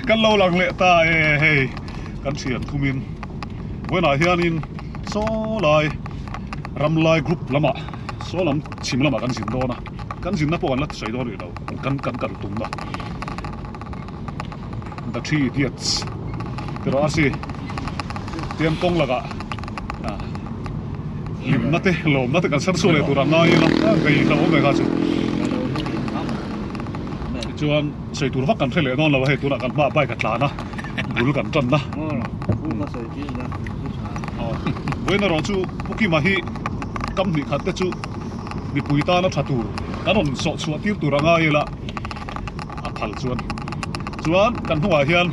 kan lo lang leh ta e hei kan thian thumin vawiinah hianin saw lai ramlai group lamah saw lam chhim lamah kan zin dawn a kan zinna pawh kan la sawi dawn rih lo kan kan kal tumna the three idiots ti rawh a si tiang kawng lakah hlimna te lawmna te kan ser chhuak leh tur a ngai ila vei hlauhawm ve kha chu tichuan sawi tur vak kan hre leh dawn lo a hei tunah kan hmaah bike a tlan a bul kan tan a vawiin erawh chu Pu Kima hi kam hnih khat te chu mipui tana tha tur kan rawn sawh chhuah tir tur a ngai ila a phal chuan chuan kan hnungah hian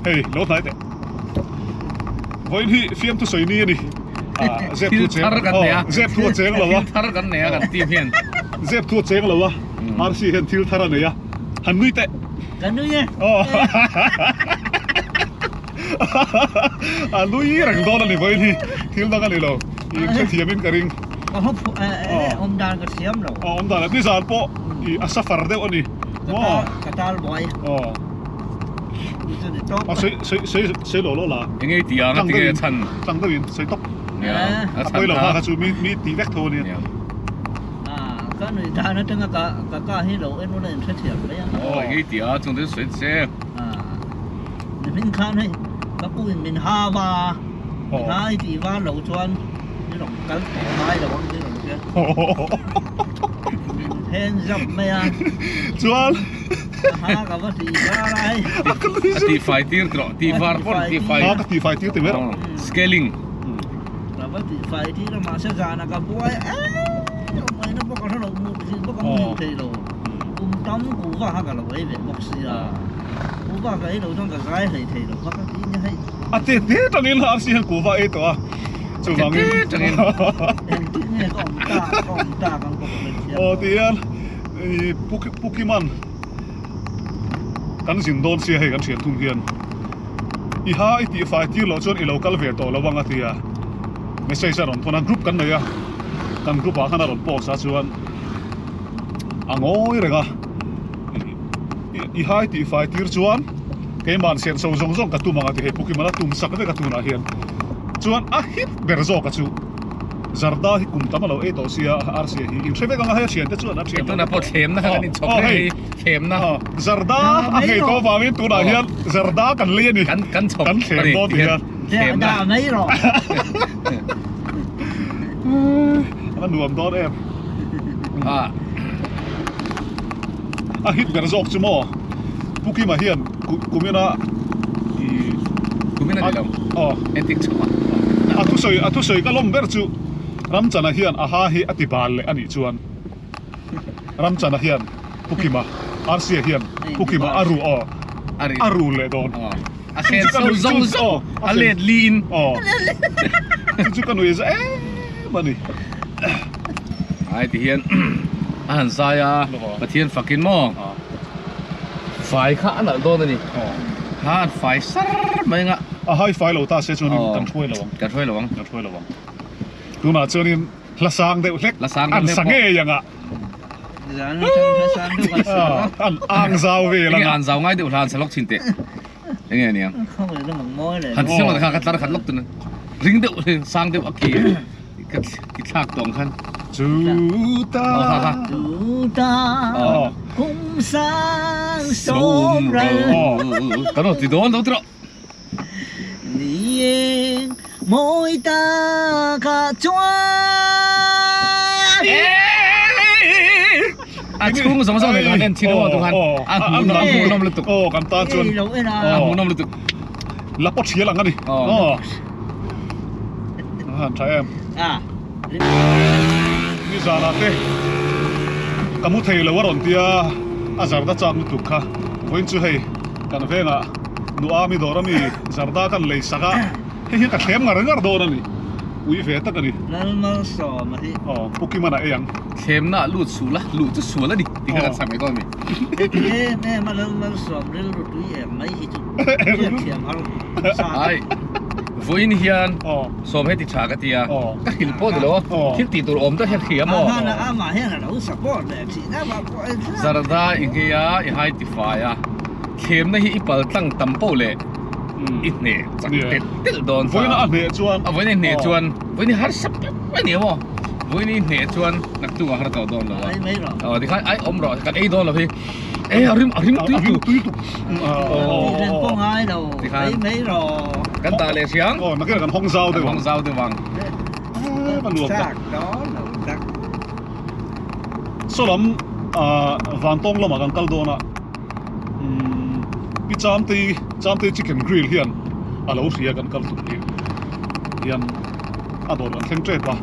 hei lo hnai teh vawiin hi fiamthu sawi ni a ni ah zep thu cheng zep thu a cheng lo a thil thar kan nei a kan team hian zep thu a cheng lo a RC hian thil thar a nei a han nui teh ka nui e a nui reng dawn a ni vawiin hi thil dang a ni lo i hrethiamin ka ring Ka hawp awm dan ka thiam lo. Awm dan a nizan pawh i a safar deuh a ni. Ka tal buai. A sei sei sei sei lo lo la. Enge i tih ang a tinge a chhan. Tlang deuhin sei tawp. A pawi lo kha kha chu mi mi tih vek tho a nia. Ka nuih dan atanga ka ka ka hi lo en ula in hrethiam mai a. Aw enge i tih a chung te chu sawi che. Nimin khan hei ka pu in min hau a. Mi kha i tih var lo chuan. Ni rawn kal tawh ngai lo ang ni rawn tia. Min phen zap mai a. Chuan. Ha ka va tih var a hei. A tih fai tir tawh tih var pawn tih fai. Ha ka tih fai tir ti mai rawh. Scaling. Ka va tih fai tir a mahse zan a ka buai em mai na bawk a hre lo mut zin bawk a muhil thei lo. Kum tam kuhva kha ka lo ei ve bawk sia. Kuhva ka ei lo chuan ka zai hlei thei lo va ka ti nia hei. A te te tangin RC hian kuhva ei tawh a. Chuvangin aw ti hian ih Pu Kiman kan zin dawn sia hei kan thian thung hian i ha i tih fai tir loh chuan i lo kal ve tawh lo ang a ti a message a rawn thawn a group kan nei a kan group ah khan a rawn post a chuan a ngawi reng a i ha i tih fai tir chuan keimahn senso zawng zawng ka tum ang a ti hei Pu Kiman a tum sak vek a tunah hian. Chuan a hip ber zawk a chu Zarda hi kum tam a lo ei tawh sia Arsia hi in hre vek ang a hei a thiante chuan a thian lo Tunah pawh thlemna kha kan inchhawp reng hei thlemna Zarda a nghei tawh avangin tunah hian Zarda kan lei a ni kan kan chhawp kan thlem dawn ti hian thlemna Dah mai rawh A nuam dawn em A hip ber zawk chu maw Pu Kima hian Kumina i Kumina ni lo aw entik chho a a thusawi a thusawi ka lawm ber chu Ramchana hian a ha hi a ti bal leh a nih chuan Ramchana hian Pu Kima Rca hian Pu Kima a ru aw a ru leh dawn a sen so zawng zawng a let li in aw chu chu ka nui za em a ni ai ti hian a han zai a Pathian fakin maw Fai kha a nalh dawn a ni. Kha an fai sar mai anga. A hai fai lo ta se chuanin kan hruai lo ang. Kan hruai lo ang. Kan hruai lo ang. Tunah chuanin hla sang deuh hlek. Hla sang deuh hlek. An sa ngei anga. An ang zau vel anga. Enge an zau ngai deuh hla an sa lawk thin teh. Enge aniang. Han ti siam kha ka tlar khat lawk tuna. Ring deuh sang deuh a ki. Ka ti thlak tawng khan. Chu ta Chu ta kum sang sawm ral. Kan rawn ti dawn lo tawh. Ni eng mawi ta kha chuan. A chhung zawng zawng nei kan en thin aw tukhan a hmuhnawm lutuk. Aw kan tan chuan a hmuhnawm lutuk. La pawt hrial ang a ni. Aw. Han tha em. Ni zanah te ka mu thei lo a rawn tia a zarda chak lutuk kha vawiin chu hei kan vengah nua mi dawr ami zarda kan lei sak a hei hian ka thlem ngar ngar dawn a ni ui ve tak a ni. Lalmalsawma hi. Aw Pu Kimana ei ang. Thlemna ah lut sual a, luh chu sual a ni tih kha kan chhak mai dawn a mi. Em em a Lalmalsawm rilru tui em mai hi chu hriat thiam har sa. Ai vawiin hian sawm heti tha ka ti a, ka hrilh pawh ni lo a, thil tih tur awm deuh hian hria maw? Amah hian a lo support leh thin a, amah pawh Zarda i nghei a, i hai ti fai a. Thlemna hi i pal tlang tam poh leh i hneh chak telh telh dawn ta. Vawiin a hneh chuan. A vawiin a hneh chuan vawiin i harsa pep a ni maw? Vawiin i hneh chuan naktuk a har tawh dawn lo a. Ei mai rawh. Aw tikhan ai awm rawh kan ei dawn lo hi. E a rim a rim tui tuk. Tui tuk. Tih reng pawh ngai lo. Tikhan ei mai rawh. Kan dah leh hriang. Aw nakin kan hawng zau deuh ang. Kan hawng zau deuh ang. A nuam tak. Chak dawn lo tak. Saw lam Vantawng lamah kan kal dawn a. Pi Chamtei Chamtei chicken grill hian a lo hria kan kal tur hi hian a dawr kan thleng tep a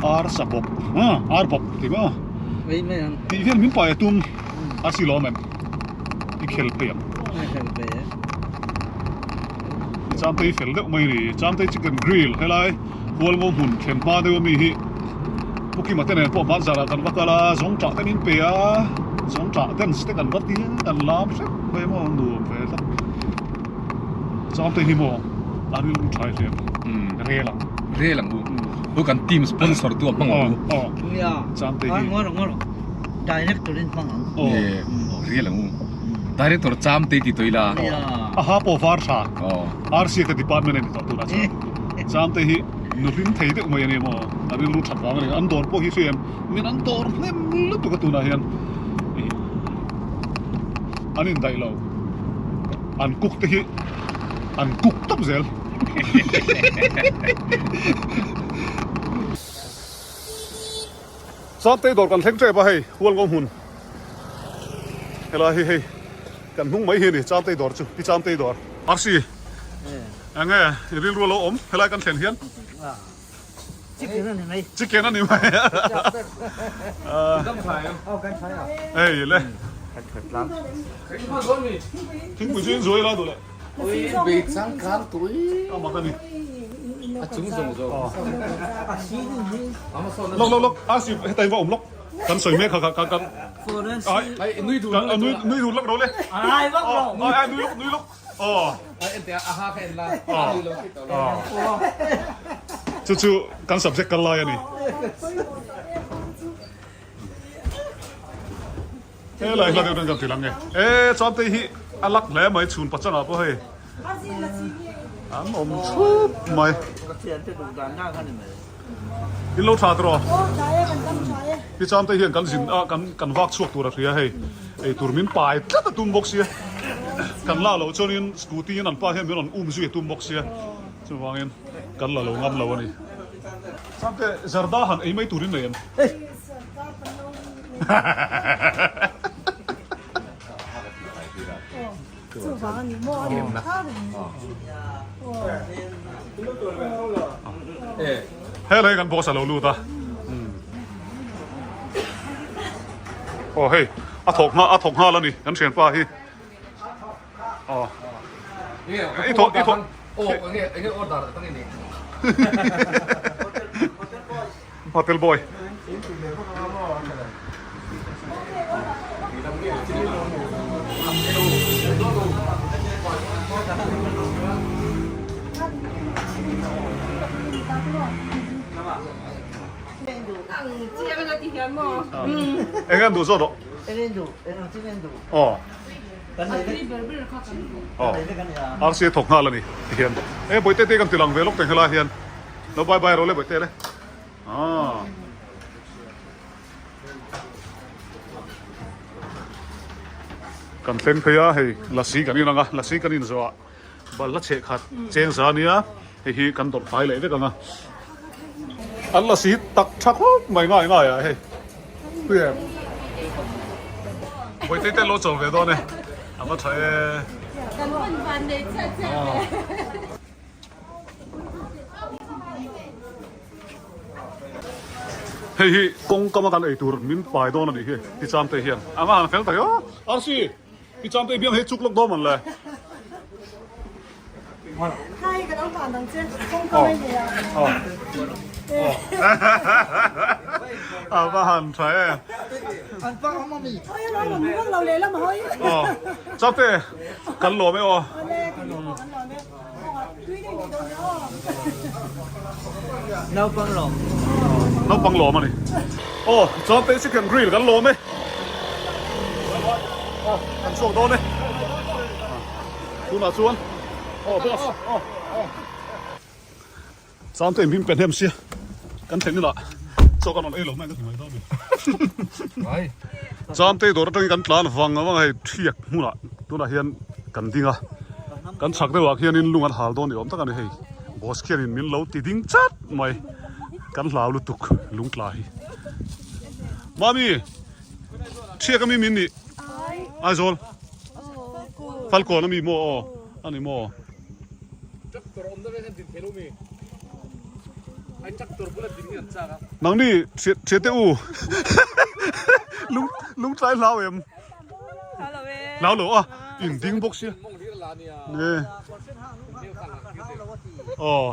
ar sa bawp ar bawp tih maw tih hian min pai a tum a si lawm em i khel phei ang Pi Chamtei fel deuh mai a ni Chamtei chicken grill helai Hualngo hmun thlen hma deuh ami hi Pu Kima te nen pawh hmanzarah kan va kal a, zawngṭah te min pe a, zawngṭah dance te kan va ti a, kan lam hrep mai maw nuam ve tlat. Changte hi maw a rilru ṭhai hle ang, rel ang. Rel ang u. Pu kan team sponsor tu a hmang ang u. Aw, Changte hi. Ngawi rawh, ngawi rawh. Director in hmang ang. Aw. Rel ang u. Director Changte ti tawh ila. A ha pawh var ṭha. RC ka department a ni tawh tunah chuan Chamte hi nu hlim thei deuh mai a ni maw a rilru that vang a ni an dawr pawh hi hria em min an dawr hnem lutuk a tunah hian ih an indaih lo an cook te hi an cook tawp zel Chamte dawr kan thleng tep a hei Hualngo hmun helai hi hei kan hnung mai hi a ni Chamte dawr chu pi Chamte dawr. RC enge i rilru a lo awm helai kan thlen hian Chicken a ni mai. Chicken a ni mai. Hei le. Thingpui chu in zuai la duh le. Bei changkang tui. A mak a ni. A chung zawng zawng. Lawk lawk lawk RC hetai va awm lawk. Kan sawi mek kha kan ai nui dun nui nui dun lawk ro le. Ai vak lo. Ai ai nui lawk nui lawk. Aw. Ai en teh a ha kha en la. Nui lo thei tawh lo. Chu chu kan subject kal lai a ni. Helai hla deuh ten kan ti lang e. E chuan te hi a lak hle mai chhun pachangah pawh hei an awm thup mai. In lo tha tawh Pi Chamte hian kan zin a kan kan vak chhuak tur a hria hei ei tur min pai tlat a tum bawk sia kan la loh chuanin scooty in an pa hian min rawn um zui a tum bawk sia chuvangin kan la lo ngam lo a ni. Chamte zarda han ei mai turin nei em? Helai kan boss a lo lut a aw hei a thawk nghal a thawk nghal a ni kan thianpa hi aw i thawk i thawk Hotel boy. Eng an duh zawt rawh. Aw. Aw. Rca thawk nghal a ni tihian. E bawihte te kan ti lang ve lawk teng helai hian. Lo bye bye rawh le bawihte le. Aw. Kan thleng phei a hei lasi kan in ang a lasi kan in zawh ah balhla chheh khat cheng za ania hei hi kan dawrh fai leh vek ang a an lasi tak tha khawp mai ngai ngai ah hei tui em bawihte te lo chawl ve dawn e a va tha e. Kan hun van nei chiah chiah e. Hei hi kawng kama kan ei tur min pai dawn a nih hi ti Chamte hian a nga han fel tak e Arsi ti Chamte biang hei chuk lawk dawn man le. Hai ka lo van ang che kawng kam ei nei a. A va han tha e. An pa awm ami. Oi a lo awm lo leh lam a hawi. Chamte kan lawm e aw. Awle kan lawm e. Naupang lawm. Naupang lawm a ni. Aw, chuan te chicken grill kan lawm e. Aw, kan chhuak dawn e. Tunah chuan aw boss aw Chang te in pe hnem sia kan thlen ila chaw kan rawn ei lo mai ka ti mai dawn a ni. Chang te dawr atangin kan tlan vang vang a hei thiak hmunah tunah hian kan ding a kan chhak deuhah khianin lung an hal dawn ni awm tak a ni hei boss khianin min lo ti ding chat mai kan hlau lutuk lung tla hi. Mami thiak ami min nih Aizawl Falkawn ami maw aw ani maw. Nangni thian te u lung lung tlai hlau em hlau lo a in ding bawk sia nge aw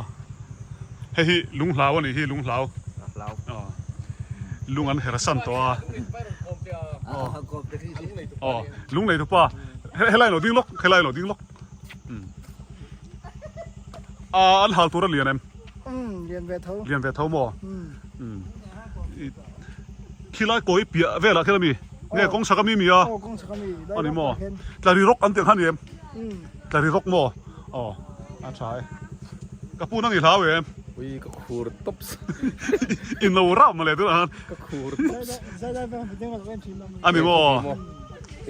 hei hi lung hlau a nih hi lung hlau lung an her san tawh a aw lung nei tupa helai lo ding lawk helai lo ding lawk. A an hal tur a lian em? Umm lian ve tho. Lian ve tho maw? Umm. Khilai kawi piah velah khian a mi? Nge kawng chhak a mi mi a? Aw kawng chhak a mi. Ani maw? Tlari rawk an tih ang kha ni em? Tlari rawk maw? Aw a tha e. Ka pu nang i hlau em? Ui ka khur tawps. I no rauh mawle tunah khan. Ka khur tawps. Zai lai veng a ding a lo en thin a mi. Ani maw?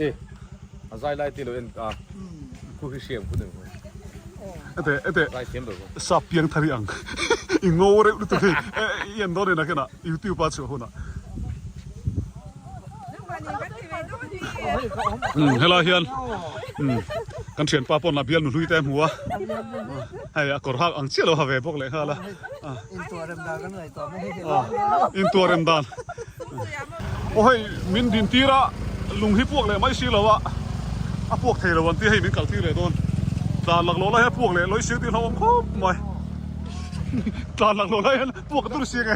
E. A zai lai te lo en a khu hi hriam khu deuh Ete ete zai thiam deuh sap piang thar hi ang i ngo reuh lutuk hi i en dawn ina kena youtube a chhuah hunah umm helai hian umm kan thianpa pawn a bial nu hlui te a hmu a hei a kawr hak ang chiah lo ha ve bawk leh nghal a intuah rem dan Aw hei min din tir a lung hi puak leh mai si lo a a puak thei lo an tia hei min kal tir leh dawn tlan lak loh lai hian a puak leh lawih siang tih hlauhawm khawp mai tlan lak loh lai hian puak tur siang e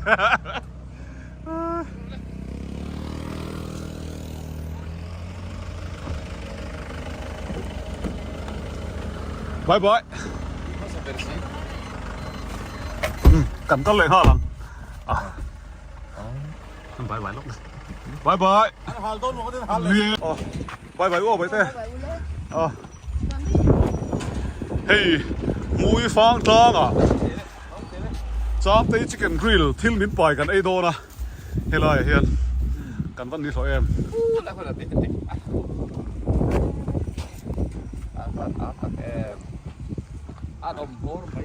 bye bye kan kal leh nghal ang ah. Bye bye lawk Bye bye. An hal dawn maw ka hal le. Aw. Bye bye u bai te. Aw. Hei mui fang tlang ah Chamtei chicken grill thil min pai kan ei dawn a helai ah hian kan van ni hlawh em.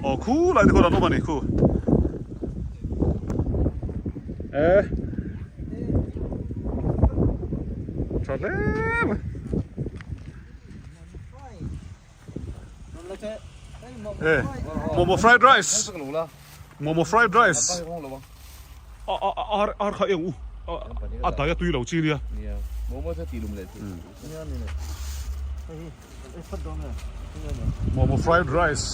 Aw khu lai te khuan an awm a ni khu. E. Tha hle mai. E momo fried rice. Momo fried rice. A a a ar kha eng u. A dai a tui lo chi nia. Momo chu ti lum leh thei. Momo fried rice.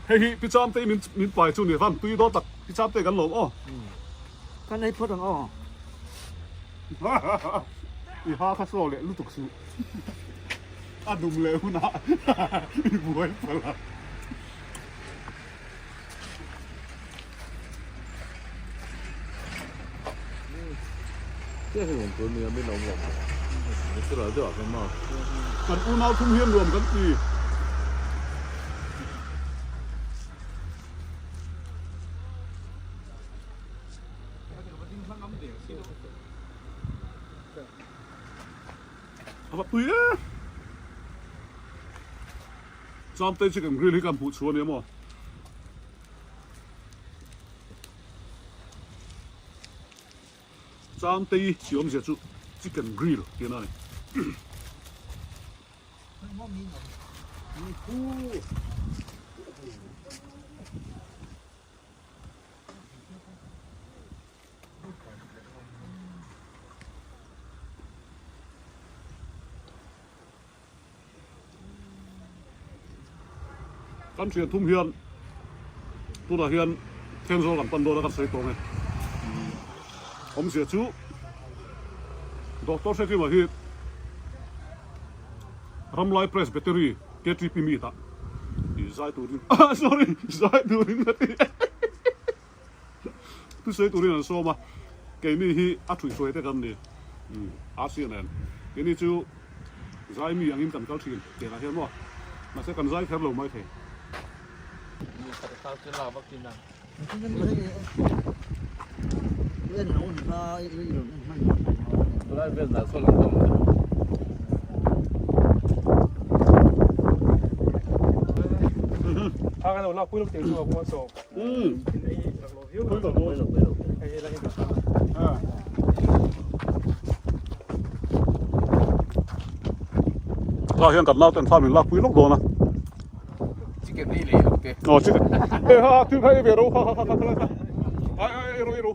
Hei hi pi cham te min pai chu ni van tui dawn tak pi cham te kan lawm aw. Kan ei phawt ang aw. I ha kha saw leh lutuk suh. A dum leh hunah i buai palh a. Kan unau thum hian nuam kan ti. A va pui e. Chamtei chicken grill hi kan hmuh chhuah a ni maw? Chamtei chi awmzia chu chicken grill tih a ni. Kan thian thum hian tunah hian Thenzawl kan pan dawn a kan sawi tawng e. Awmzia chu Doctor Hrekima hi Ramlai Presbytery KTP meet ah ih zai turin ah sorry zai turin ka ti thusawi turin an sawm a keini hi a thuihhruai te kan ni RC nen keini chu zai mi angin kan kal thin tiangah hian maw mahse kan zai kher lo mai thei. Tah hian kan nauten thla min lakpui lawk dawn a. Chicken ei leh lo te. Aw chicken. Hei ha thil kha ei ve ro kha kha kha kha kha. Ai ai ei ro ei ro.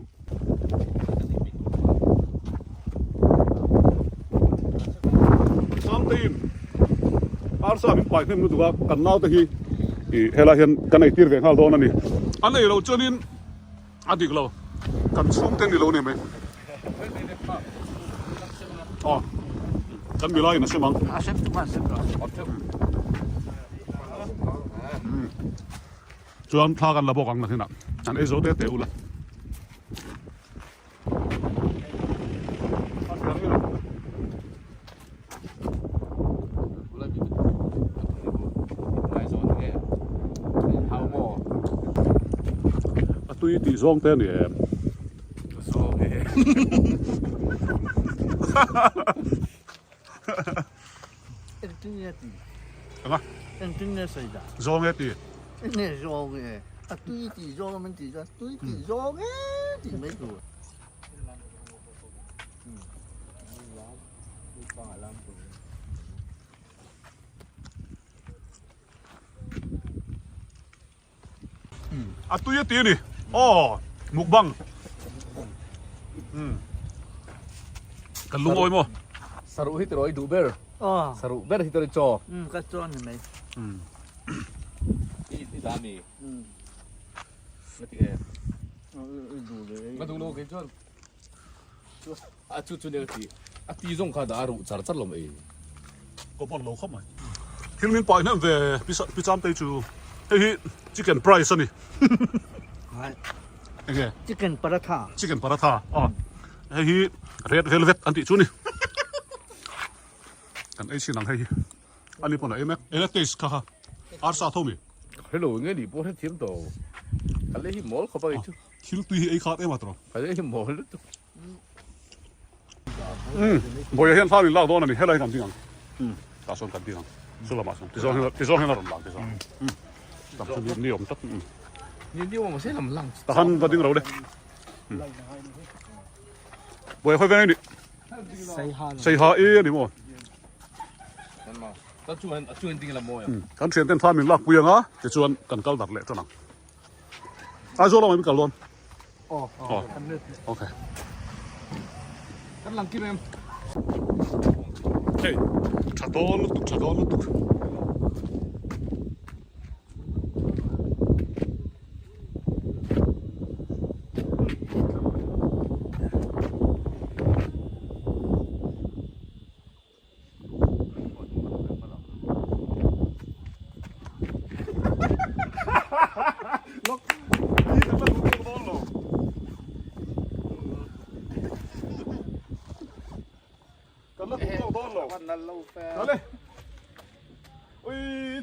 Sangtein arsa min pai hnem lutuk a kan naute hi ih helai hian kan ei tir ve nghal dawn a ni. An ei loh chuanin a dik lo kan chhungte ni lo ni mai. Aw kan milaiin a sem ang. A sem tum a sem lo. Chuan thla kan la bawk ang nakinah an ei zo te te ula. A tui tih zawng te a ni em? Zawng e. Engtin nge ti? Anga? Engtin nge sawi dah? Zawng e ti. Enge zawng e? A tui tih zawng a min tih chuan tui tih zawng e tih mai tur. A tui a ti a ni. Aw mukbang. Kan lungawi maw? Saruh hi tiraw i duh ber. Saruh ber hi tiraw i chaw. Ka chaw a ni mai. I dah mi? Nga ti nge? Nga duh lo kei chuan. A chu chu nia ka ti. A ti zawng kha dah a ruh char char lo mai. Ka hman lo khawp mai. Thil min pai hnem ve pi Chamtei chu hei hi chicken price a ni. Enge? Chicken paratha. Chicken paratha a hei hi red velvet an tih chu ni. Kan ei chin ang hei hi. Ani pawn a ei mek. Enge taste kha kha arsa tho mi? Hello enge ni pawh hrethiam tawh. Ka lei hi mawl khawp a kei chu. Thil tui hi ei khat em a tawh. Ka lei hi mawl lutuk. Umm Bawiha hian thla min lak dawn a ni helai hi kan ding ang umm tah sawn kan ding ang chu lamah sawn tizawng hian tizawng hian a rawn lang tizawng umm tam chu ni ni awm tak umm Ni ni awm se lam lang tah khan va ding ro le umm Bawiha khawi veng a ni Saiha e a ni maw Kan thian ten thla min lak pui ang a tichuan kan kal darh leh tan ang Aizawl lamah min kal dawn. Aw, aw, okay. Kan lang kim em. Hei, tha dawn lutuk, tha dawn lutuk.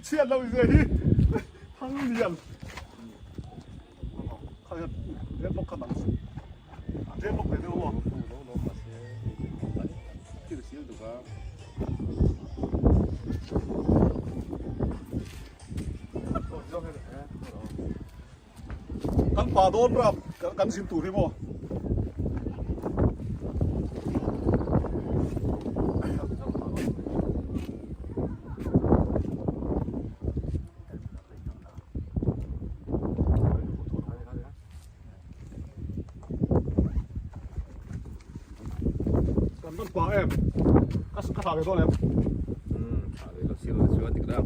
Chhiat lo zia hi thang lian Kan pa dawn rap kan zin tur hi maw. Kan man pa em ka ka thla ve dawn em thla ve lo sir chu a dik la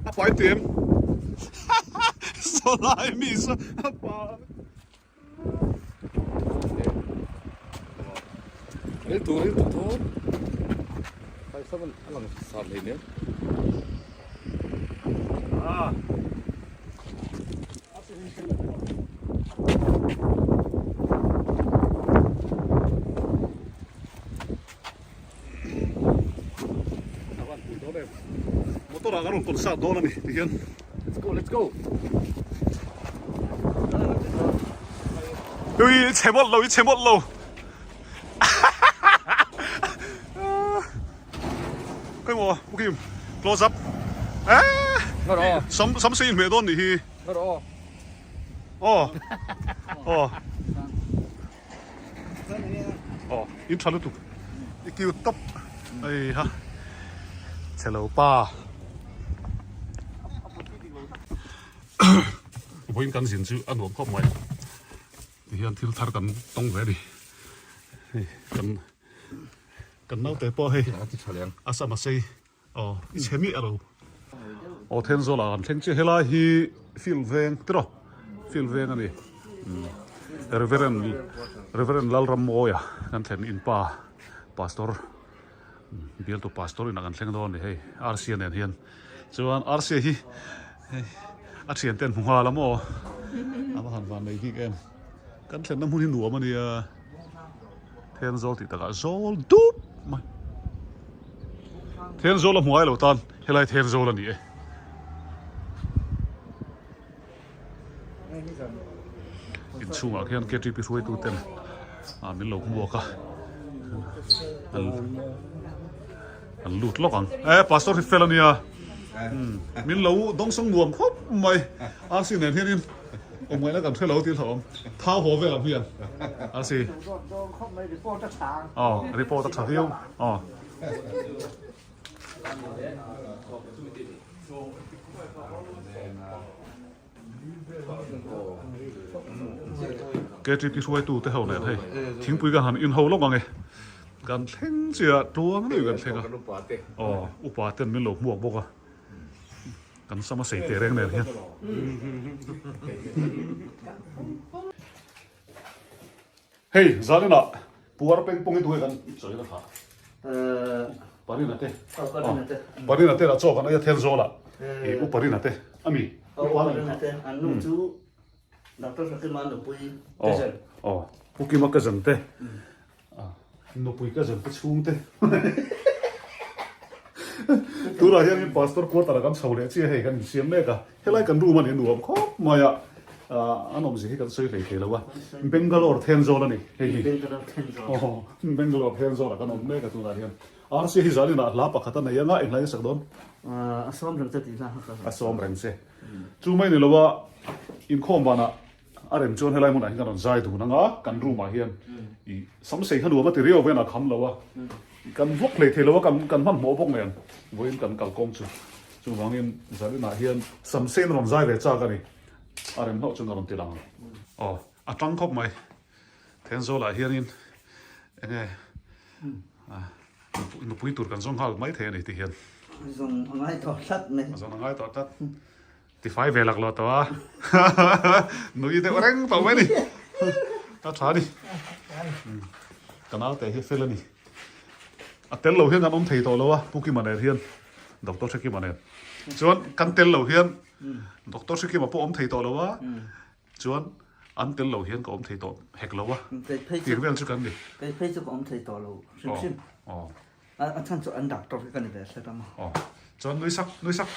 a pai ti em. Sawlai mi saw a pa. Ril tur ril tur tho. 57 a lang sar hlei nen. Ah. Motor ah kan rawn concert dawn a ni ti hian. Let's go let's go. Ui i chhe mawlh lo i chhe mawlh lo. Khawi maw Pu Kim close up. Eh sam sam sei inhmeh dawn nih hi. Aw aw. Aw in tha lutuk i cute tawp hei ha chhelo pa vawiin kan zin chu a nuam khawp mai tihian thil thar kan tawng ve a ni hei kan kan naute pawh hei a sam a sei Aw i chhe miah lo. Aw Thenzawl ah kan thleng chiah helai hi field veng tiraw field veng a ni Reverend Reverend Lalrammawia kan thlen in pa pastor bialtu pastor inah kan thleng dawn a ni hei Rca nen hian chuan Rca hi hei a thian te an hmu nghal a maw a va han van nei bik em kan thlenna hmun hi nuam a nia. Thenzawl tih takah zawl dup mai. Thenzawl a hmu ngai lo tan helai Thenzawl a ni e. Inchhungah khian KTP hruaitu ten ah min lo hmuak a. An an lut lawk ang. Eh pastor hi fel a nia. Min lo dawngsawng nuam khawp mai. RC nen hianin Awm ngaihna kan hre lo tih hlauhawm. Thau haw vel ang hian a si. Aw, report a tha viau. Aw. KTP hruaitu te ho nen hei thingpui kan han in ho lawk ang e. Kan thleng chiah tluang deuh kan thleng a. Aw, upa ten min lo hmuak bawk a. Kan sama sei teh reng nen hian. Hei zaninah puar peng pawng hi tunge kan chawi na thlah. Parina te. Parina te lah chaw kan ei a Thenzawl ah. I u Parina te ami. Parina te an nu chu Doctor Sakima nupui cousin. Aw Pu Kima cousin te. Nupui ka zan te chhung te Tunah hianin Pastor quarter ah kan chho leh chiah hei kan insiam mek a, helai kan room a ni nuam khawp mai a, an awmzia hi kan sawi hlei thei lo a, Bangalore Thenzawl a ni hei hi, aw Bangalore Thenzawl ah kan awm mek a tunah hian RC hi zanin ah hla pakhat a nei anga eng hlai a sak dawn? A sawm reng che tih hla kha ka A sawm reng che, chu mai ni lo a inkhawm banah A rem chuan helai hmunah hian kan rawn zai dun ang a, kan room ah hian i samsei kha nuam a ti riau ven a kham lo a, kan vlog hlei thei lo a, kan kan hmanhmawh bawk nen vawiin kan kalkawng chu chuvangin zaninah hian samsei in rawn zai ve chak a ni, a rem hlauh chuan ka rawn ti lang ang. Aw a tang khawp mai, Thenzawl ah hianin enge nupui tur kan zawng nghal mai thei a ni ti hian. Zawng a ngai tawh tlat mai. Zawng a ngai tawh tlat. Tifai ve laklawh tawh a, nui deuh reng tawh mai a ni. A tha a ni. Ka naute hi fel a ni. A tel lo hian kan awm thei tawh lo a, Pu Kima nen hian, Doctor Hrekima nen. Chuan kan tel lo hian Doctor Hrekima pawh awm thei tawh lo a, chuan an tel lo hian ka awm thei tawh hek lo a. Tih vel chu kan ni. Kei phei chu ka awm thei tawh lo hrim hrim. A chhan chu an doctor hi ka ni ve hret a maw. Aw chuan nui sak nui sak.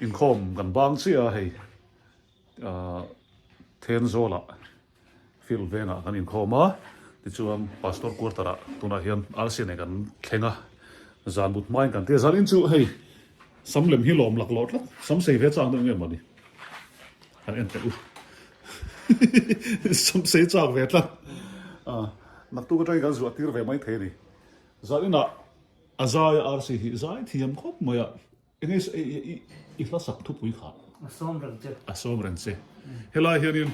Inkhawm kan bang chiah a hei ahh Thenzawl ah field vengah kan inkhawm a tichuan pastor quarter ah tunah hian RC nen kan thleng a zan mut hmain kan ti a zan in chu hei sam lem hi lawm laklawh tlat sam sei ve chang deuh nge mawni. Han en teh u. Sam sei chak ve tlat. Naktuk atangin kan zuah tir ve mai thei a ni. Zan inah a zai a RC hi zai thiam khawp mai a. Enge i hla sak thupui kha? A sawm reng che. A sawm reng che. Helai hianin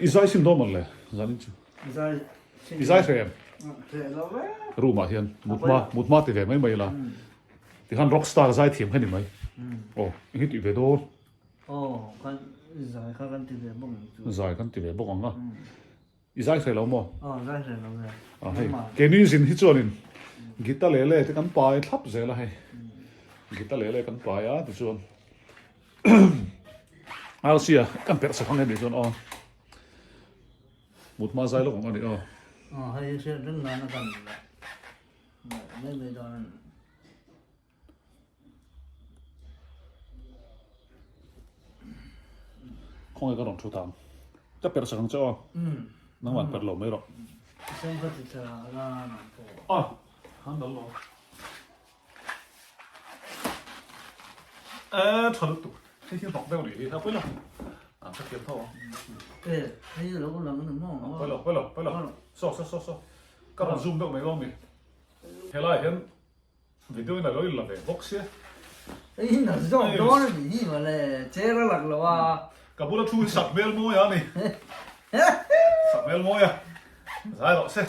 i zai sin dawn mawn le zan in chu? I zai sin. I zai hrem? Hreh lo ve. Room ah hian mutma mutma ti ve mai mai la. Tikhan rock star zai thiam kha ni mai. Aw, eng hi tih ve dawn? Aw, kan zai kha kan ti ve bawk ang chu. Zai kan ti ve bawk ang a. I zai hreh lo maw? Aw, zai hreh lo ve. A hei, keini zin hi chuanin guitar leh leh te kan pai thlap zel a hei. Guitar leh leh kan pai a tichuan Arsia kan perh sak ang em ni chuan aw. Mut hma zai lawk ang a ni aw. Aw, hei hriat reng nan a kan mai mai dawn a ni. Khawnge ka rawn thu tang. Ka perh sak ang che aw. Nangmah perh lo mai rawh. Sem ka ti tha la nang pawh. Ah, han dal lo. Eh, tha lutuk. Hei hi hnawk deuh nih hi, a pawi lo. An hre thiam tho ang. Eh, hei lo lang ni maw? Pawi lo, pawi lo, pawi lo. Saw, saw, saw, saw. Ka rawn zoom deuh mai lo mi. Helai hian Video in a lo in la ve bawk sia. Hei hi na zawk dawn a nih hi mawle, chair a lak lo a. Ka bula thu hi sak hmel mawi a ni. Sak hmel mawi a. Zai rawh se.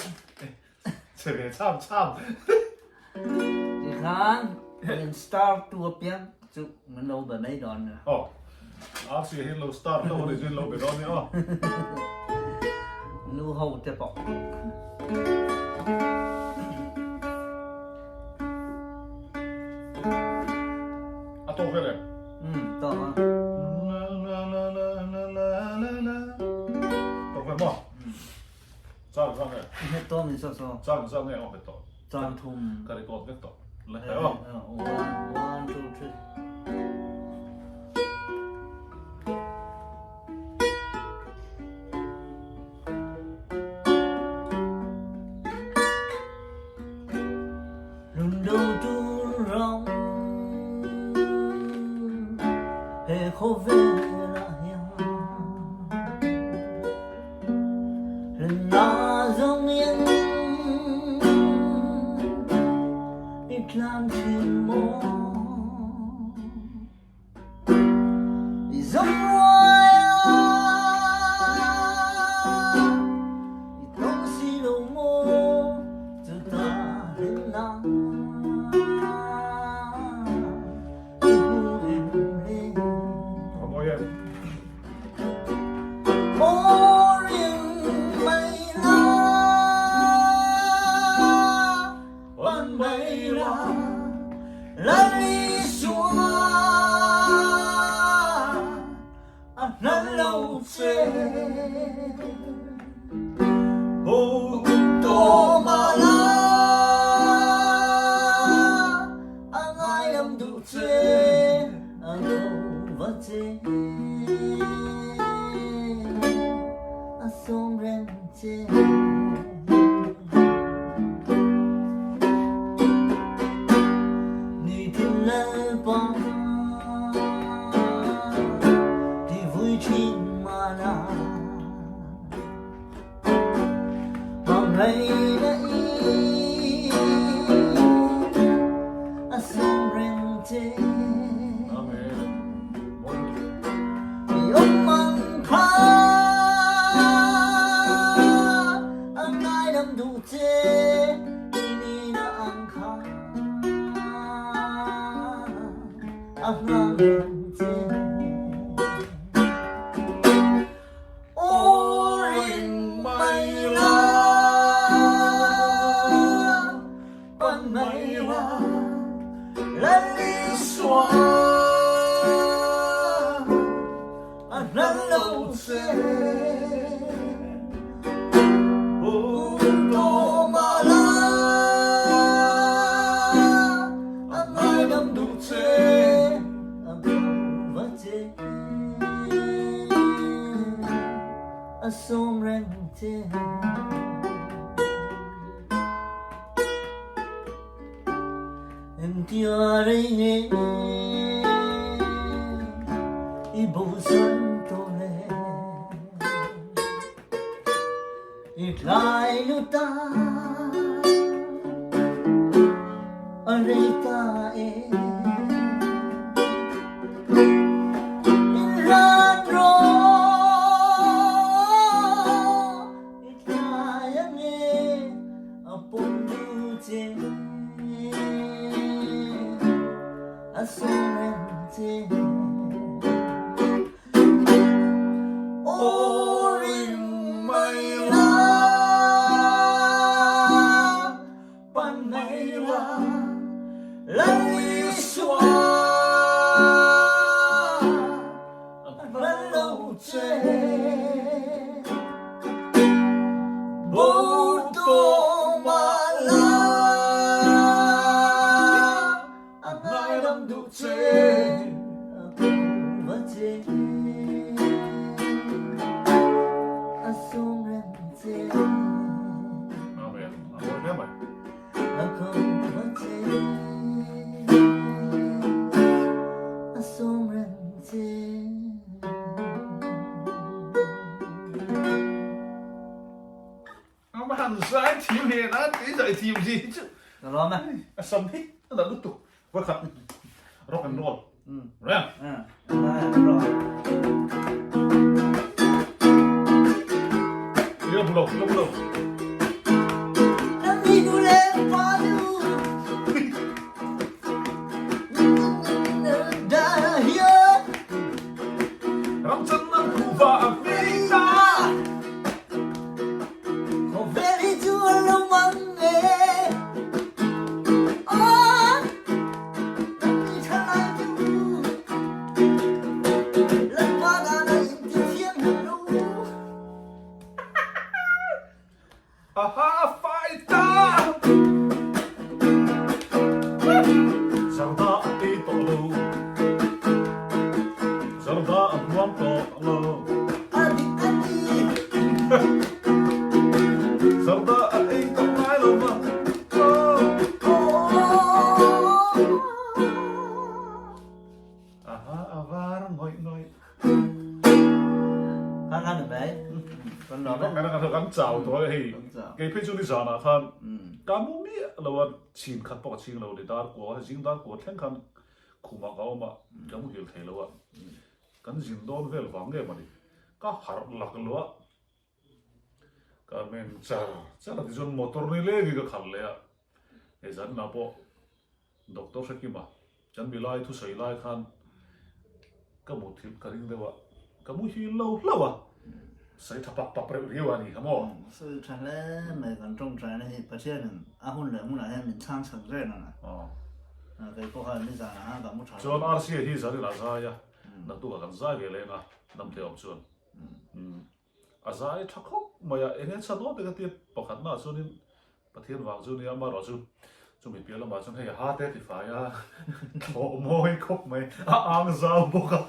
Che ve cham cham. Tikhan min star tu apiang chu min lo be mai dawn nia. Aw. RC hi lo star hlauh a nih chuan lo be dawn nia aw. Nu ho te pawh. A tawk vel em? Um, tawk a. Tawk vel maw? Chang zang nge? I het tawh mi saw saw. Chang zang nge aw het tawh. Chang thum. Ka record vek tawh. La hei aw. One, one, two, three. che Bum tawh mah la a ngaidam duh che a ko va che a sawm reng che. Engtia rei nge i bosan tawh le I tlai lu ta a rei ta e In hlan rawh i tlai ange A pawm duh che a sawm reng che Aw ring mai la pan mai la Lal Isua a hman lo che. A han zai thiam he na tui zai thiam si hi chu Ka lawm e. A sam hi a la lutuk vawikhat rock and roll reng. Ila bulo ila bulo. Ram chan nan kuhva a vei ta. Khawvel hi chu a lo mang e. Aw, kan ti tha lai chu. Lalpa dan a in ti thiam him lo. Aha fai ta. Zarda a ei tawh lo. Zarda a hmuam tawh lo. A dik a ni. Zarda a ei tawh ngai lo ma. Oh. Aha a var ngawih ngawih. Kha kha ni mai. Kan lawm e. Kan kan chau tawh e hei. Kei phei chu ni zanah khan ka mu miah lo a chhin khat pawh ka chhing lo ni dar kua zing dar kua thleng khan khumah ka awm a ka muhil thei lo a kan zin dawn vel vang nge mawni ka harh lak lo a ka men char char a tichuan motor ni leng hi ka khalh leh a hei zanah pawh Doctor Hrekima kan mi lai thusawi lai khan ka muthilh ka ring deuh a, ka muhil lo hlauh a, sawi tha pap pap reuh riau a ni kha maw? Sawi tha hle mai kan tawngtaina hi Pathianin a hun leh hmunah hian min chhang chak zel ang a, kei pawh khan nizanah khan ka mu tha lo. Chuan Rca hi zanin a zai a, naktukah kan zai ve leng a, damte awm chuan. A zai tha khawp mai a, eng nge chhan awm te ka tia pakhatna ah chuanin Pathian vang chu nia amaherawh chu chumi piah lamah chuan hei a ha te a tifai a, thlawh mawi khawp mai, a ang zau bawk a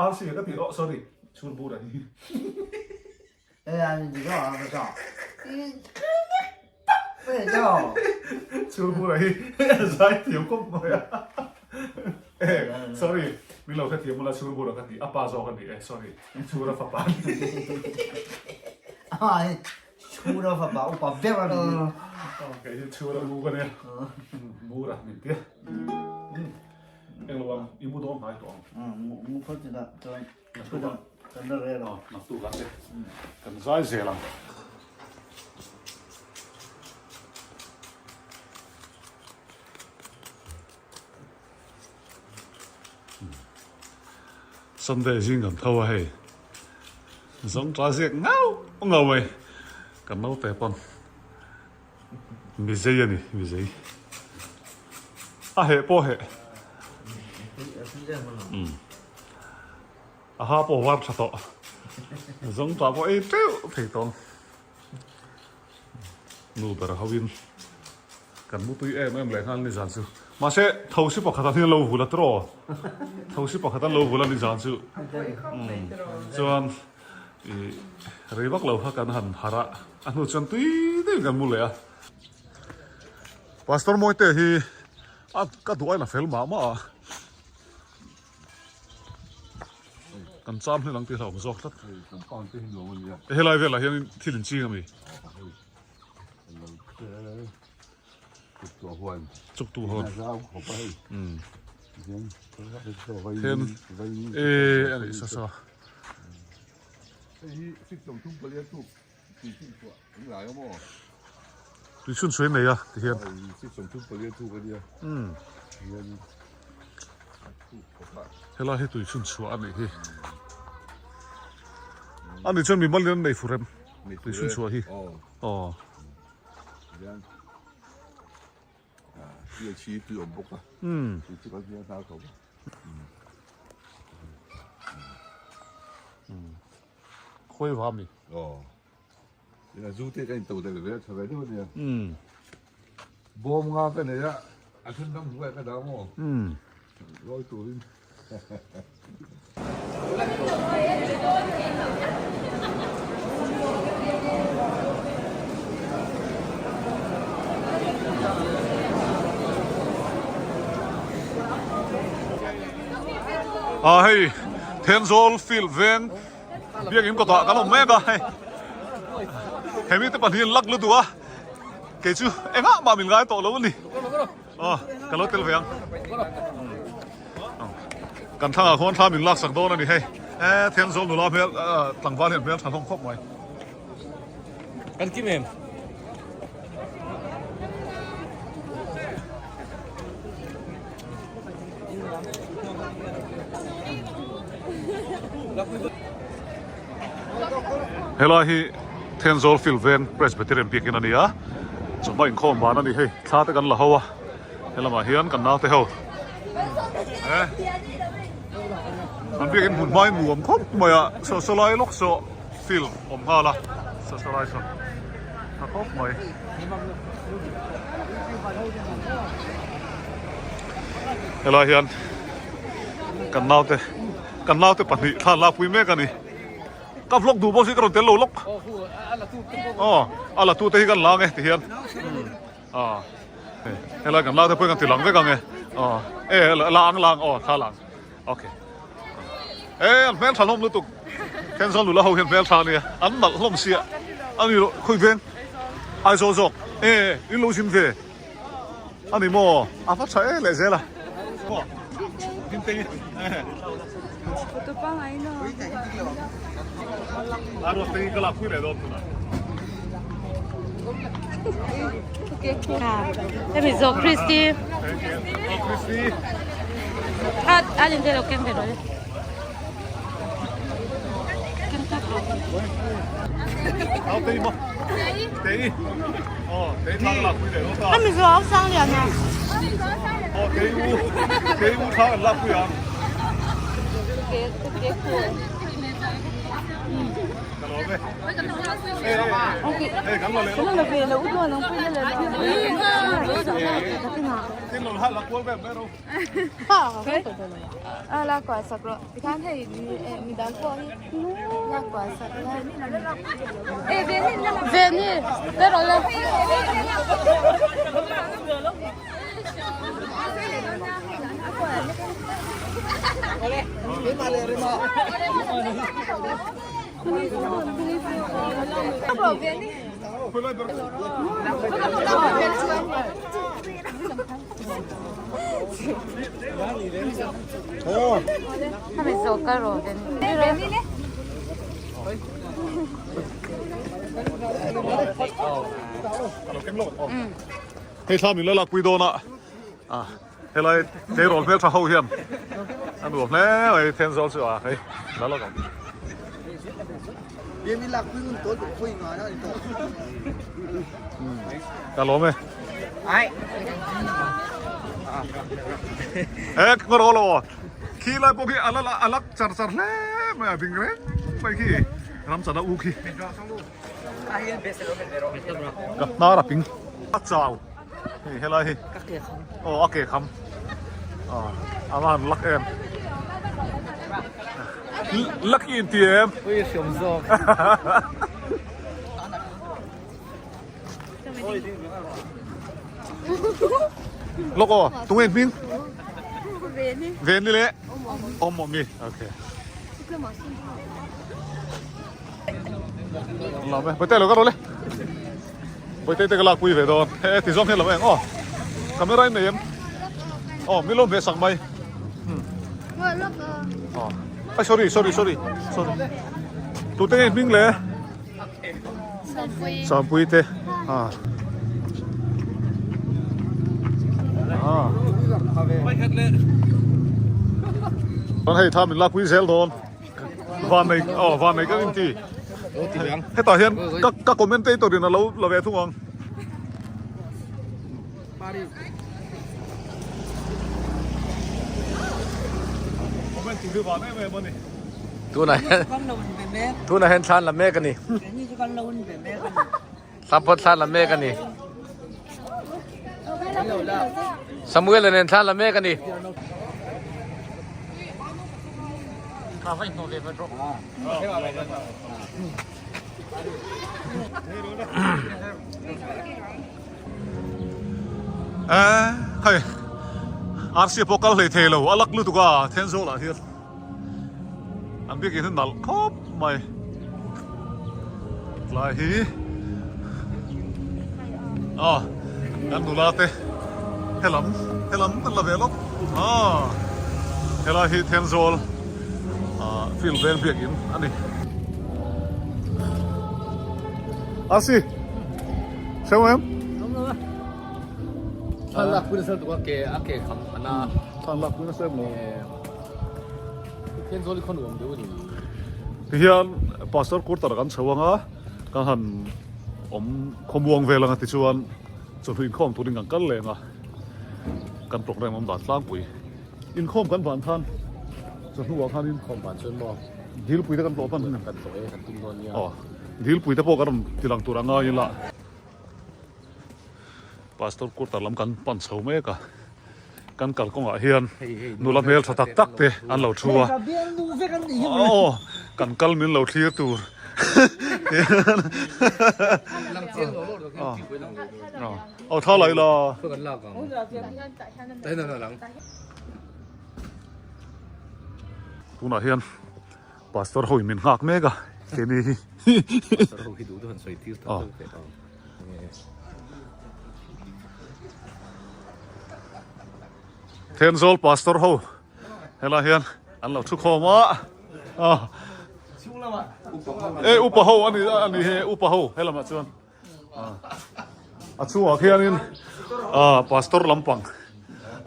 RC ka tih oh sorry chhur bur a ni. Chhur bur a hi a zai thiam khawp mai a sorry min lo hrethiam ula chhur bur a ka tih a pa zawk a ni e sorry chhur a fapa a ni. Chhur a fapa upa ber a ni. Kei hi chhur a u ka nia bur a min tia englo ang i mu dawn hnai tawh ang. Mu phawt chutah chuan. Kan la rel ang. Naktuk ah te kan zai zel ang. Sunday zing kan tho a hei. Zawng ta ziak ngau ngau mai. Kan naute pawn mizei a ni mizei. A heh pawh heh. A ha pawh var tha tawh. Zawng tah pawh ei teuh thei tawng. Nu ber ho in kan mu tui em em leh nghal ni zan chu. Mahse thosi pakhat an hian lo vul a tiraw? Thosi pakhat an lo vul a ni zan chu. Chuan ih rei vak lo kha kan han harh a, a hnu chuan tui deuhin kan mu leh a. Pastor Mawite hi a ka duh ain a fel mah mah a. Kan cham hlel ang tih hlauhawm zawk tlat. Helai velah hian thil in ching ami? Chuk tu hawn. Then e ani sa sa. Tui chhun chhuai nei a ti hian. Helai hi tui chhun chhuah a nih hi. A nih chuan mimal in an nei fur em? Tui chhun chhuah hi. Aw. Khawi va mi? Aw. Ina zu te ka in to del ve tha ve deuh ania. Um. Bawm nga ka nei a, a then dang hmuh ka dah maw? Um. Lawi turin. Ah hei Thenzawl field veng Biakinn kawtah kan awm mek a hei hemi te pahnih an lak lutuk a kei chu engah mah min ngai tawh lo a ni aw ka lo tel ve ang kan thlangah khuan thla min lak sak dawn a ni hei e Thenzawl nula hmel tlangval hian hmel tha hlawm khawp mai. Kan kim em? Helai hi Thenzawl Field Veng Presbyterian biakin a ni a, chawhma inkhawm van a ni hei, thla te kan la ho a, helamah hian kan naute ho eh an biakin hmun hmain nuam khawp mai a, saw saw lai lawk saw field awm nghal a, saw saw lai saw tha khawp mai. Helai hian kan naute kan naute pahnih thla lakpui mek a ni. Ka vlog duh bawk si ka rawn tel lo lawk. Aw a la tute hi kan la ang e ti hian. Aw helai kan naute pawh hi kan ti lang vek ang e. Aw e la ang la ang aw thla la ang. Okay. E an hmel tha hlawm lutuk. Thenzawl nula ho hian hmel tha ania. An nalh hlawm sia. Ani lo khawi veng. Aizawl zawk. E in lo zin ve. Ani maw a va tha e leh zel a. A ruak te hi ka lak pui leh dawn tunah. Hemi zawk Christy. Oh Christy. A a lin te lo keng ve rawh. Keng tak rawh. Au tei maw? Tei. Oh tei thla ka lak pui leh dawn ta. Hemi zawk au sang lian a. Oh tei u tei u thla kan lak pui ang. Ke ke khu. Ka lawm e. Hei kan la leh Kan la ve lo u nang pui la le. Tin lo ha la kual vel mai ro. A la kual sak rawh tikhan hei midang pawh hi la kual sak la. Veni te rawh le. Hemi zawk ka rawh Veni. Hei thla min la lakpui dawn a, helai tleirawl hmeltha ho hian a nuam hle mai Thenzawl chu a hei la lawk ang. Ka lawm e. E ngawr aw lo aw. Khi lai pawh khi a la a lak char char hle mai a ding reng mai khi ram chana u khi. Ka hnar a ping a chau hei helai hi aw a ke kham a va han lak em lucky in ti em Ui hriam zawk. Lok aw tunge in hming Veni leh awm awm mi okay Lam e Bawihte lo ka rawh le Bawihte te ka lak pui ve dawn he ti zawng hian lo eng aw camera in nei em aw min lo hmeh sak mai aw ai sorry sorry sorry sorry tute nge hming le Sangpui te a a Chuan hei tha min lakpui zel dawn van nei aw van nei kan inti hetah hian ka ka commentator in a lo la ve thung ang. Comment tur hi van em em a ni. Tunah hian tunah hian thlan la mek a ni. Thlam pawt thlan la mek a ni. Samuel-a nen thlan la mek a ni. Eh, hei RC pawh kal hlei thei lo a lak lutuk a Thenzawl ah hian. An biakin hi nalh khawp mai. Tlai hi ah kan nula te helam helam kan la ve lawk ah helai hi Thenzawl ah field veng biakin a ni. Asi hreu em? Thlan lak pui nasa lutuk a ke a ke kham ana. Thlan lak pui nasa em lo. Thenzawl hi khaw nuam deuh a ni. Tihian Pastor Kurtar kan chho anga kan han awm khawmuang vel anga tichuan chawhnu inkhawm turin kan kal leng a, kan program awm dan tlangpui inkhawm kan van khan chawhnu ah khanin Khawm van chuan maw Dilpui te kan tlawh hman kan tlawh e kan tum dawn nia. Aw Dilpui te pawh kan rawn tilang tur anga ila. Pastor Kurtar lam kan pan chho mek a, kan kalkawngah hian nula hmel tha tak tak te an lo thu a, aw kan kal min lo thlir tur aw thla lai la. Tunah hian Pastor ho in min nghak mek a keini hi. Pastor ho hi duh duh han sawi tir tak tak teh ang. Thenzawl pastor ho helai hian an lo thu khawm a. E upa ho ani ani he upa ho helamah chuan a chungah khianin pastor lampang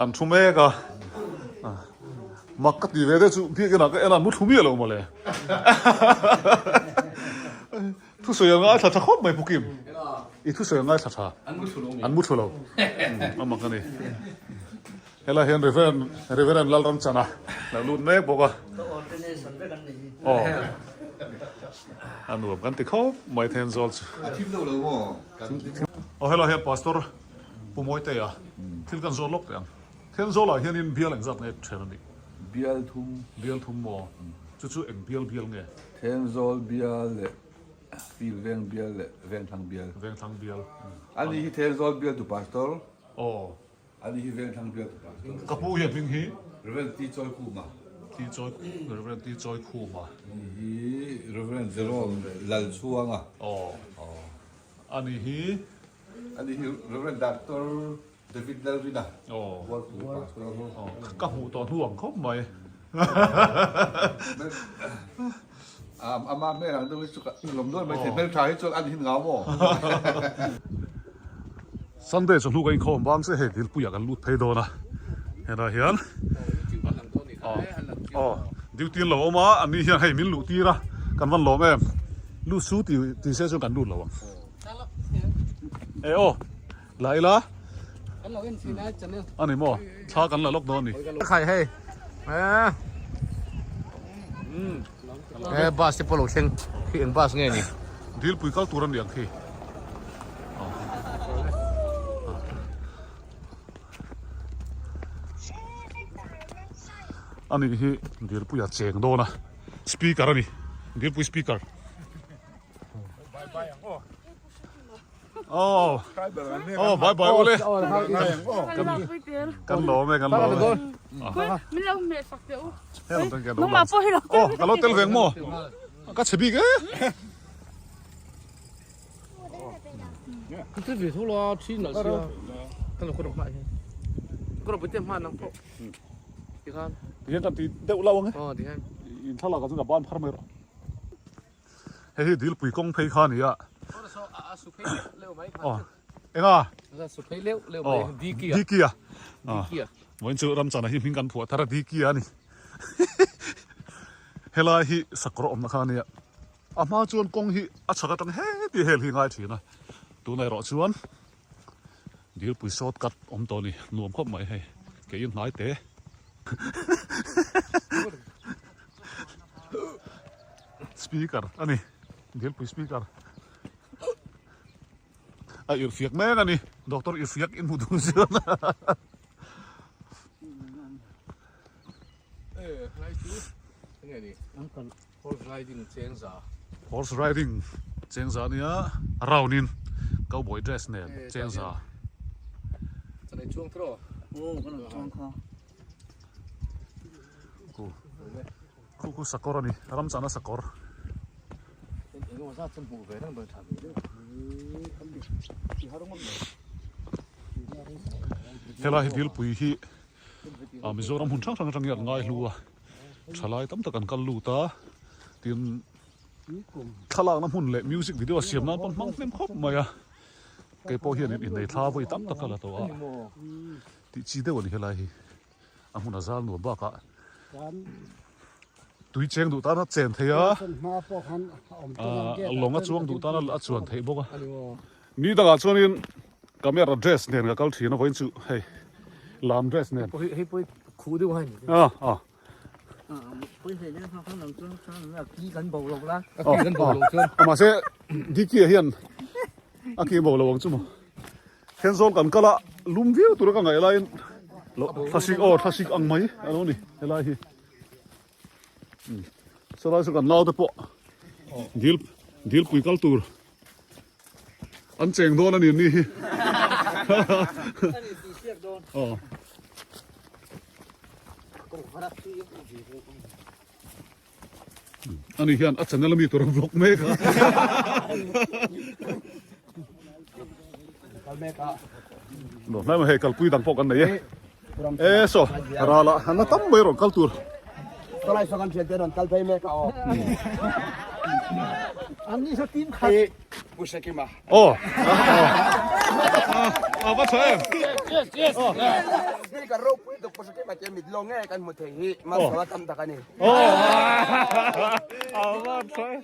an thu mek a mak ka ti ve te chu biakin ah ka en a mu thlu miah lo mawle thusawi a ngaithla tha khawp mai Pu Kim i thusawi a ngaithla tha an mu thlu lo a mak a ni helai hian Reverend Reverend Lalramchana lo lut mek bawk a aw a nuam kan ti khawp mai Thenzawl chu aw helai hian Pastor Pu Mawitea thil kan zawt lawk teh ang Thenzawl ah hianin bial engzat nge then a nih? Bial thum. Bial thum maw? Chu chu eng bial bial nge? Thenzawl bial leh Fil veng bial leh Vengthlang bial. Vengthlang bial. Ani hi Thenzawl bial tu Pastor. Aw. Ani hi Vengthlang bial tu Pastor. Ka pu hian hming hi? Reverend T Chawikhuma. T Chawi Reverend T Chawikhuma. Ani hi Reverend Jerome Lalchhuanga. Aw. Ani hi? Ani hi Reverend Doctor David Lalrina Bualpui Pastor ho. Ka hmuh tawh hnu ang khawp mai. Ama hmel ang deuh hi chu ka lawm nual mai thei. Hmeltha hi chuan an hin ngau maw? Sunday chawhnu ka inkhawm bang che hei Dilpuiah kan lut phei dawn a. Helai hian aw duty an lo awm a, an ni hian hei min luh tir a, kan van lawm em. Lut su ti se chuan kan lut lo ang. E aw. La ila. Kan lo en thin a channel. Ani maw? Thla kan la lawk dawn ni. Khai hei. Eh. Eh bus te pawh lo thleng khi eng bus nge ni? Dilpui kal tur a ni ang khi. Ani hi Dilpuia cheng dawn a speaker a ni Dilpui speaker. Oh. Oh, bye bye ole. Kan lawm e, kan lawm e. Min lo hmeh sak teh u. Nangmah pawh hi lo tel. Oh, ka lo tel veng maw? Ka chhe bik e. Ka tel ve tho la, thin lah sia. Ka lo kawr hma hian. Ka lo pute hma nang pawh. Tikhan. Tihian kan ti deuh lo ang e. Oh, tihian. In thlalak ah chuan ka ban phar mai rawh. Hei hi dilpui kawng phei kha a ni a. Aw enga? Aw Dikia. Vawiin chu Ramchana hi hming kan phuah thar a Dikia a ni. Helai hi sakawr awmna kha a ni a. A hma chuan kawng hi a chhak atang heti hel hi ngai thin a. Tunah erawh chuan dilpui short cut awm tawh a ni. Nuam khawp mai hei. Kei in hnai te. Speaker a ni Dilpui speaker a irhfiak mek a ni doctor irhfiak in hmu duh chuan Horse riding chengza a nia round in cowboy dress nen chengza. Khu khu sakawr a ni, ram chahna sakawr. Helai hi Dilpui hi Mizoram hmun hrang hrang atangin an ngai hlu a, thalai tam tak an kal lut a, tin thlalakna hmun leh music video siam nan pawh an hmang hnem khawp mai a, keipawh hian innei thla vawi tam tak ka la tawh a, tih chi deuh a ni helai hi. A hmun a zal nuam bakah tui cheng duh tan a chen thei a, lawng a chuang duh tan a chuan theih bawk a. Ni dangah chuanin camera dress nen ka kal thin a vawiin chu hei lam dress nen. Hei pawh hi khuh deuh a ni. A a. Mahse Dicky ah hian a ki bo lo ang chu maw. Thenzawl kan kal a, lum viau tura ka ngaih laiin thlasik aw thlasik ang mai a lo ni helai hi. Saw lai chu kan naute pawh dil dilpui kal tur an cheng dawn a ni ni hi. Aw. Ani hian a channel ami tur a vlog mek a. Lo hnai mai hei kalpui dang pawh kan nei e. E saw rala an la tam mai rawn kal tur. Tawlai saw kan thian te rawn kal phei mek a aw. An ni saw team khat. Pu Shakima. Aw. A va tha em. Yes, yes. Speaker ropui tuk Pu Shakima te mit lo nge kan hmu thei hi malsawm tam tak a ni. A va tha em.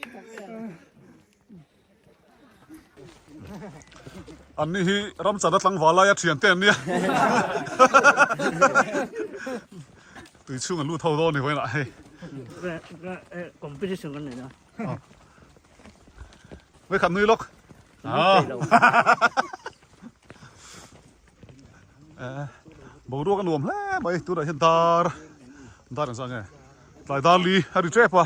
An ni hi ramchana tlangval laia thian te an nia. Tui chhung an lut ho dawn ni vawiinah hei. Competition kan nei na. Mấy khăn nuôi lốc. À. Boruak a nuam hle mai tunah hian dar dar ang zah nge tlai dar li a ri tep a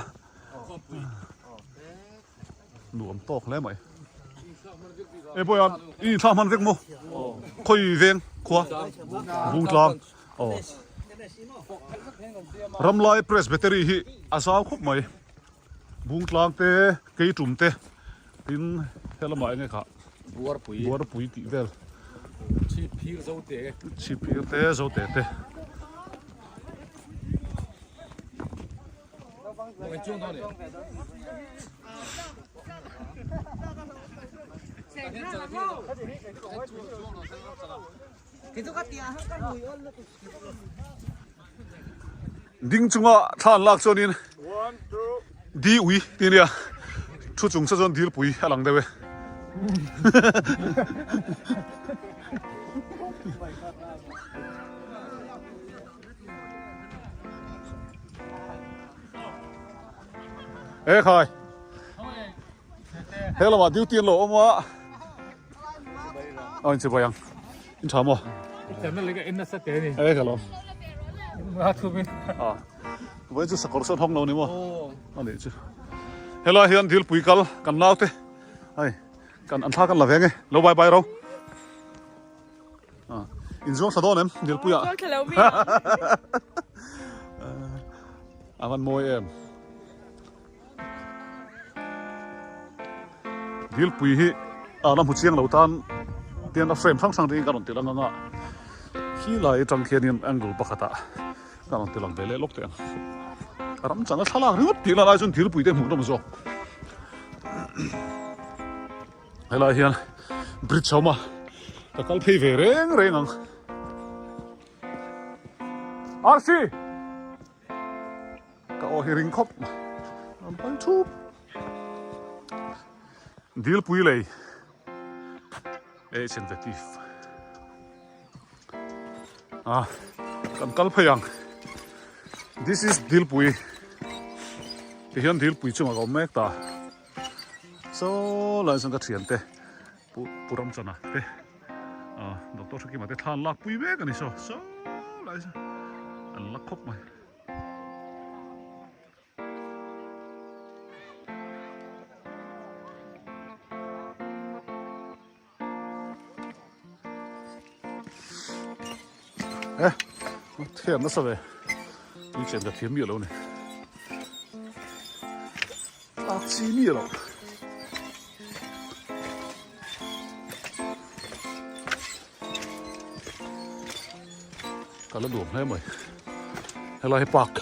nuam tawk hle mai e boy a i thla hman vek maw khawi veng khua bungtlang aw ramlai presbytery hi a zau khawp mai. Bungtlang te, Keitum te tin helamah enge kha Buarpui Buarpui tih vel Chhipphir Zote Chhipphir te Zote te Ding chunga thla an lak chuanin di ui tih a nia thu chung sa chuan dilpui a lang deuh e. E khai. He lamah duty an lo awm a. Aw in chibai ang. In tha maw? E ka lo. A. Vawiin chu sakawr sawn hawng lo ni maw? A nih chu. Helai hian dilpui kal kan naute. Hei kan an thla kan la ve nge. Lo bye bye ro. In zuang thla dawn em Dilpuia? Zuang thla lo mi. A van mawi em. Dilpui hi a la hmu chiang lo tan tian a frame hrang hrang te hi ka rawn ti lang anga khi lai atang khianin angle pakhatah ka rawn ti lang ve leh lawk teh ang. A ram chang a thlalak ringawt tih lai chuan Dilpui te hmuh nawm zawk. Helai hian bridge a awm a, ka kal phei ve reng reng ang. RC! Ka aw hi ring khawp mai. An pai thup. Dilpui lei. Eh, sensitive. Ah, kan kal phei ang. This is Dilpui. Tihian Dilpui chungah ka awm mek ta. Saw lai chuan ka thiante pu pu Ramchana te ah doctor Hrekima te thla an lak pui mek a ni saw saw lai chuan an la khawp mai. Eh, thiam nasa ve. Tui chen ka thiam miah lo ni. A chi miah lo. Ka la nuam hle mai. Helai hi park.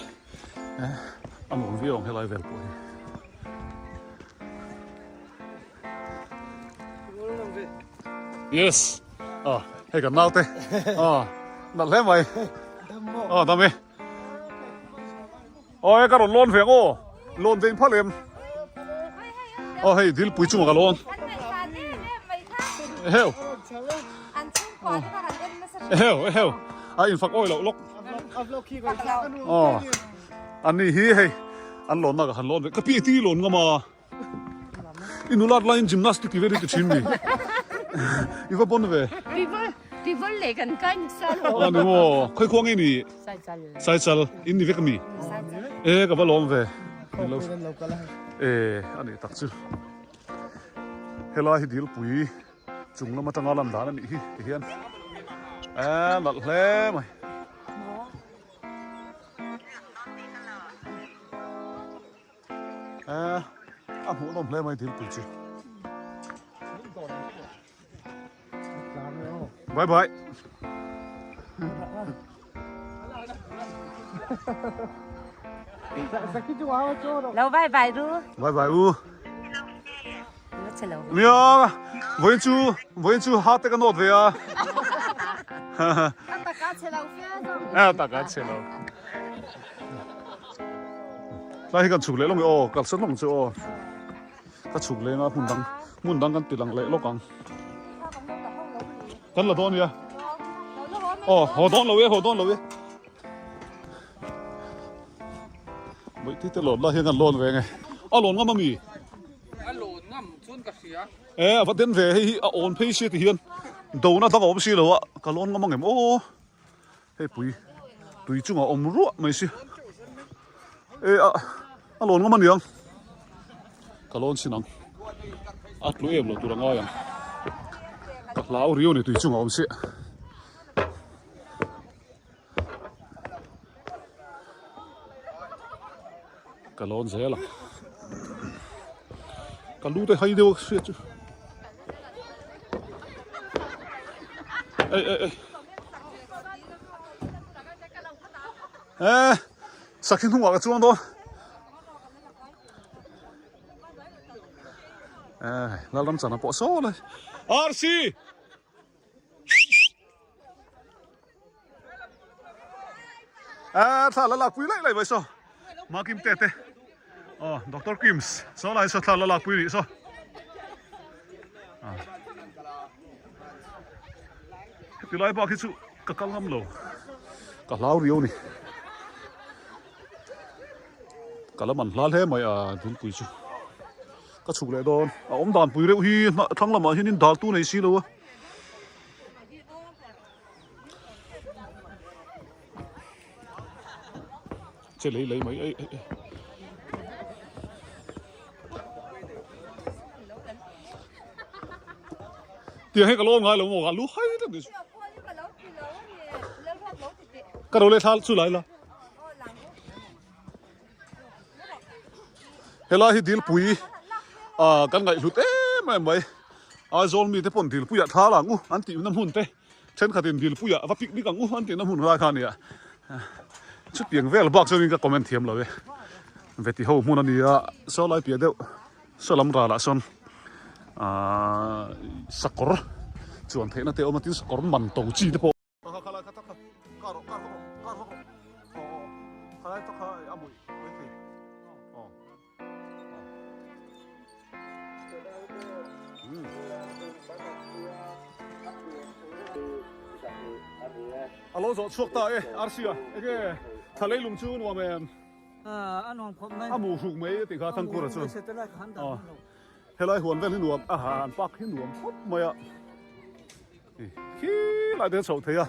Eh, a nuam viau ang helai vel pawh hi. Yes. Ah, hei kan nau te. Ah, nalh hle mai. Ah, dam e. Oi, ka rawn lawn ve ang aw. Lawn ve in phal em. Oh, hei dil pui chungah ka lawn. Eheu. Eheu, eheu. A in fak awi loh lawk. Oh. Ani hi hei an lawn na ka han lawn ve. Ka pi ti lawn ngam a. I nulat laiin gymnastic ti vel hi ti thin mi? I va pawn ve. Tivol leh kan kai nasa lo. A ni maw? Khawi khuang nge ni? Saichal. Saichal. In ni vek mi? E ka va lawm ve. E a nih tak chu. Helai hi dilpui chung lam atanga lan dan a nih hi ti hian. E nalh hle mai. A hmuh nawm hle mai thilpui chu. Bye bye. Lo bye bye ru. Bye bye u. Mia, vawiin chu vawiin chu ha te ka nawt ve a. A taka chhe lo fe zawk. A taka chhe lo. Tlai hi kan chhuk leh lawng e aw kalsan lawng chu aw ka chhuk leng a hmun dang hmun dang kan ti lang leh lawk ang kan la dawn nia aw haw dawn lo e haw dawn lo e Bawi ti te lawn lai hian kan lawn ve nge a lawn ngam ami a lawn ngam chuan ka hria e a va den ve hei hi a awn phei sia ti hian dona dang a awm si lo a ka lawn ngam ang em aw Hei pui tui chungah awm ruah mai si e a a lawn ngam aniang ka lawn chin ang a tlu em lo tur a ngai ang ka hlau riau a ni tui chungah awm si ka lawn zel ang ka lu te hai deuh hriat chu ei ei ei Eh, sakhi hnungah ka chuang dawn. Eh, Lalram chana pawh saw lai. RC! Eh, thla la lak pui laih laih mai saw. Ma Kim te te. Oh, Dr. Kims. Saw lai saw thla la lak pui rih saw. Ah. Heti lai bak hi chu ka kal ngam lo. Ka hlau riau ni. Ka la man hla hle mai a dilpui chu ka chhuk leh dawn a awm dan pui reuh hi thlang lamah hianin dal tu nei silo a. Che lei lei mai ei ei. Tiang hi ka lo ngai lo maw ka lu hai tak ni. Ka ro le thal chu lai la. Helai hi dilpui ah kan ngaihhlut em em mai. Aizawl mite pawn dilpuiah thal ang u an tihna hmun te. Thenkhatin dilpuiah va picnic ang u an tihna hmun lai kha a nia. Chutiang vel bak chuanin ka comment thiam lo e. Veti ho hmun a nia, saw lai piah deuh saw lam ralah sawn ahh sakawr chuan theihna te a awm a, tin sakawr man to chi te pawh. A lo zawh chhuak ta e Arsia enge thla leilung chu nuam em? A nuam khawp mai. A mu hruk mai a tih kha Thangkura chuan. Helai huan vel hi nuam a han pak hi nuam khawp mai a. Khi lai te chhoh thei a.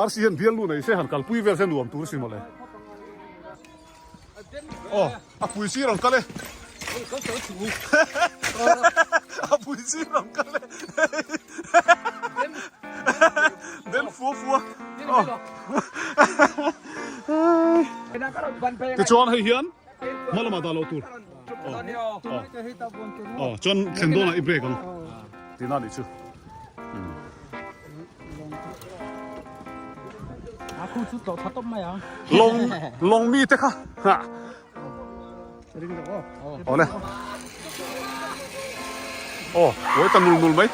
Arsi hian bial lu nei se han kalpui vel se nuam tur si mawle. Aw a pui sir ang kal e. A pui sir ang kal e. Den fua fua. Tichuan hei hian hma lamah dah loh tur. Aw chuan thlen dawnah i break ang. Tina nih chu. Long long mi te kha. Ha. Aw le. Aw, oi ta nul nul mai.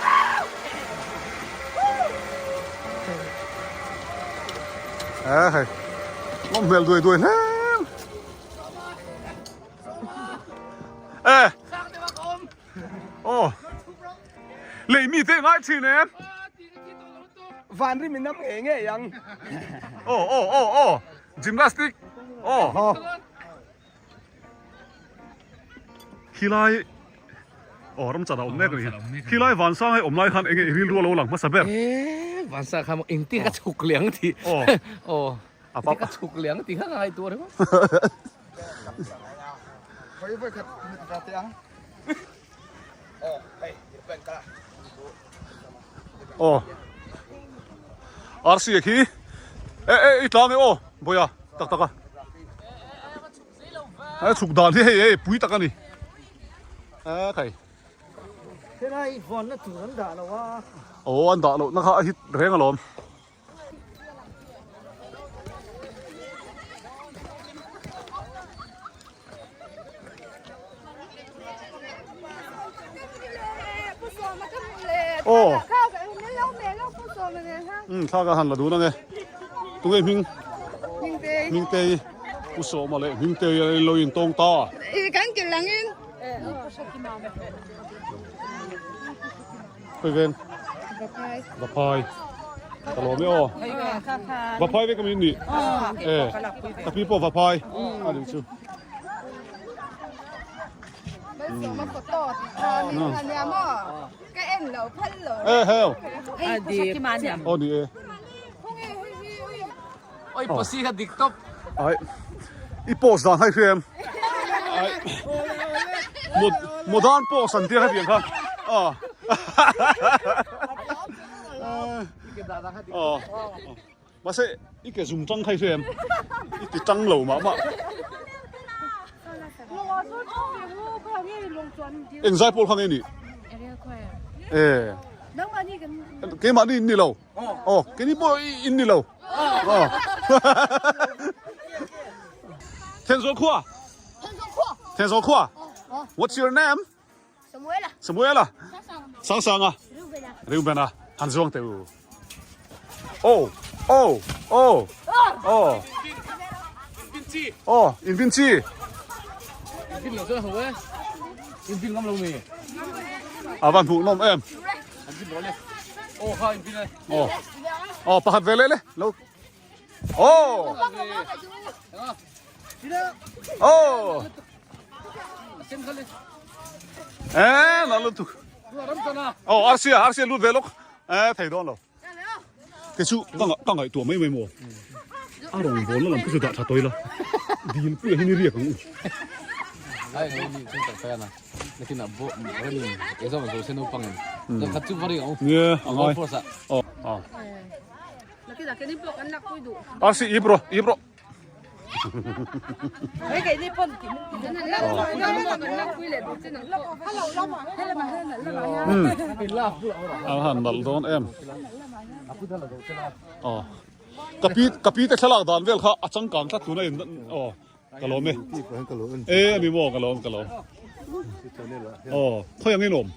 A hei. Ngom hmel duai duai hle. E. Aw. Lei mi te ngai thin em. Van ri min nam nge nge yang. Aw aw aw aw. Gymnastic. Aw. Khilai aw ram chan a awm mek a ni. Khilai vansang hei awm lai khan enge i rilru a lo lang hmasa ber. E vansang kha maw engtin ka chhuk leh ang tih. Aw. Aw. Engtin ka chhuk leh ang tih kha ka ngaihtuah ringawt. Khawi vawi khat mit ra teh ang. Aw hei pen ka. Aw. Arsi khi e e i tlang e aw Boia tak tak a. A chhuk dan hi hei hei pui tak a ni. A khai. Helai vawnna tur an dah lo a. Aw an dah loh na kha a hit reng alawm. Aw um thla ka han la dun ange tunge hming hmingtei pu sawma leh hmingtei a lo in tawng ta kan kil langin Khoi ven? Vaphai. Ka lawm e aw. Vaphai vek ami ni. E. Ka pi pawh Vaphai. A nih chu. E heo. Aw ni e. Oi posi kha dik tawp. Ai. I post dan hai hriam. Ai. Mod modern post an tia kha tiang kha. Ah. Oh. Mahse i ke zum tang khai hriam. I ti tang lo mah mah. Eng zai pawl kha nge ni? Eh. Keimahni in ni lo. Aw keini pawh in ni lo. Aw. Thenzawl khua. Thenzawl khua. What's your name? Samuela. Samuela. Sangsanga. Reubena. Han zuang te u. Oh, oh, oh. Oh. Oh, in Vinci. In lo chuan ho e. In vin ngam lo mi. Avan hmuh nawm em. Aw aw pakhat ve leh le lo aw. Oh. Eh, na lu tu. Oh, arsia, arsia lut ve lok. Eh, thei dawn lo. Ke chu ka ka ngai tua mai mai mo. A rong bol na lam chu dah tha toi la. Dil pui hi ni riak ang u. Ai ni ni chu tak na. Nakin a bo rani exam zo se no pangin. Khat chu vari ang. Nge, angai. Oh. Ah. Arsi ibro, ibro. A han nalh dawn em aw ka pi ka pi te thlalak dan vel kha a changkang tlat tuna in aw ka lawm e e ani maw ka lawm ka lawm aw khawi ang in awm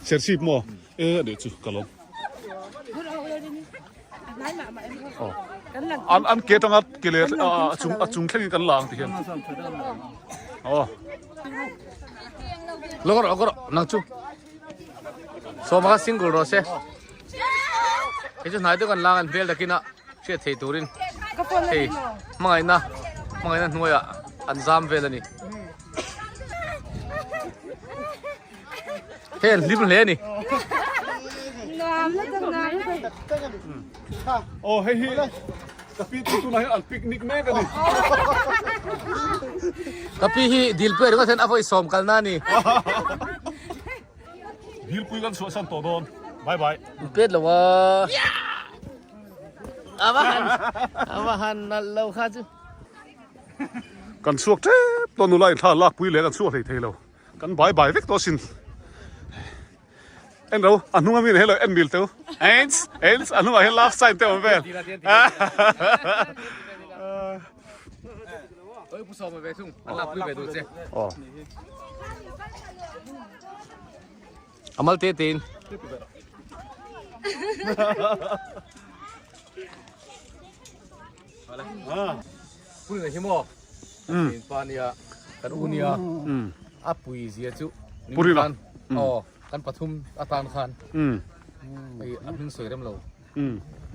serchhip maw e anih chu ka lawm. An an ke tanga ke le a chung a chung thlengin kan la ang ti hian. Oh. Logor logor nang chu. So ma single ro se. He chu hnai te kan lang an vel takina hriat thei turin. Hei mangai na mangai na hnuaia an zam vel ani. Hei an hlim hle a ni. Aw hei hi ka pi chu tunah hian an picnic mek a ni. Ka pi hi dilpui ringawt hian a vawi sawm kalna a ni. Dilpui kan chhuahsan tawh dawn. Bye bye. Pet lo a. A va han a va han nalh lo kha chu. Kan chhuak tep tawh nula in thla lakpui leh kan chhuak hlei thei lo. Kan bai bai vek tawh asin. En ro, a hnung ami hello en mil teu. Ens, ens, a hnungah hian love sign te awm vel. Oi pu sawm ve thung, an lakpui ve duh che. Aw. Amal te tein. Pui na hi maw? In pa nia, kan u nia. A pui zia chu. Purina. Aw, kan pathum atan khan. Hei a hming sawi rem lo.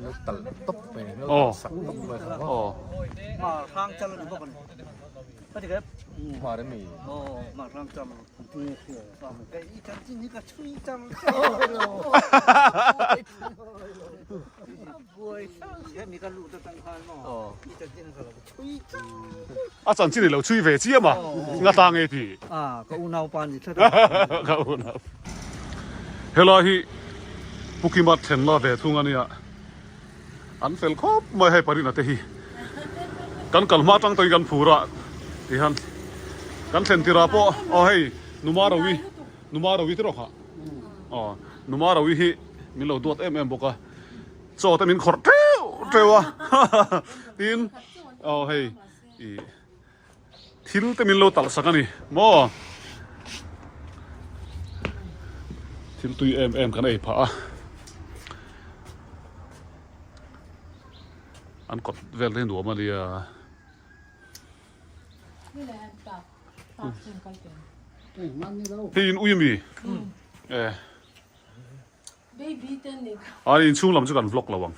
Lo tal tawp mai ni, lo tal sak tawp mai kha. Aw. Ma rang chal ni bawk ani. Ka ti ka. Ma rem mi. Aw, ma rang chal. Ka i chan chin hi ka chui chal. A chanchin i lo chhui ve chiam a, nga ta nge ti? Ka unau pa ni tlat a. Ka unau. Helai hi Pukimat thlenna ve thung a nia. An fel khawp mai hei Parina te hi. Kan kal hma tang tawhin kan phur a tihian kan thlen tirah pawh aw hei Numa Rowi Numa Rowi te rawh kha. Aw Numa Rowi hi min lo duat em em bawk a. Chaw te min khawrh teuh teuh a tin aw hei ih thil te min lo talh sak a ni maw thil tui em em kan ei phah a an kawt vel te hi nuam a nia. Hei in ui ami e. A inchhung lam chu kan vlog lo ang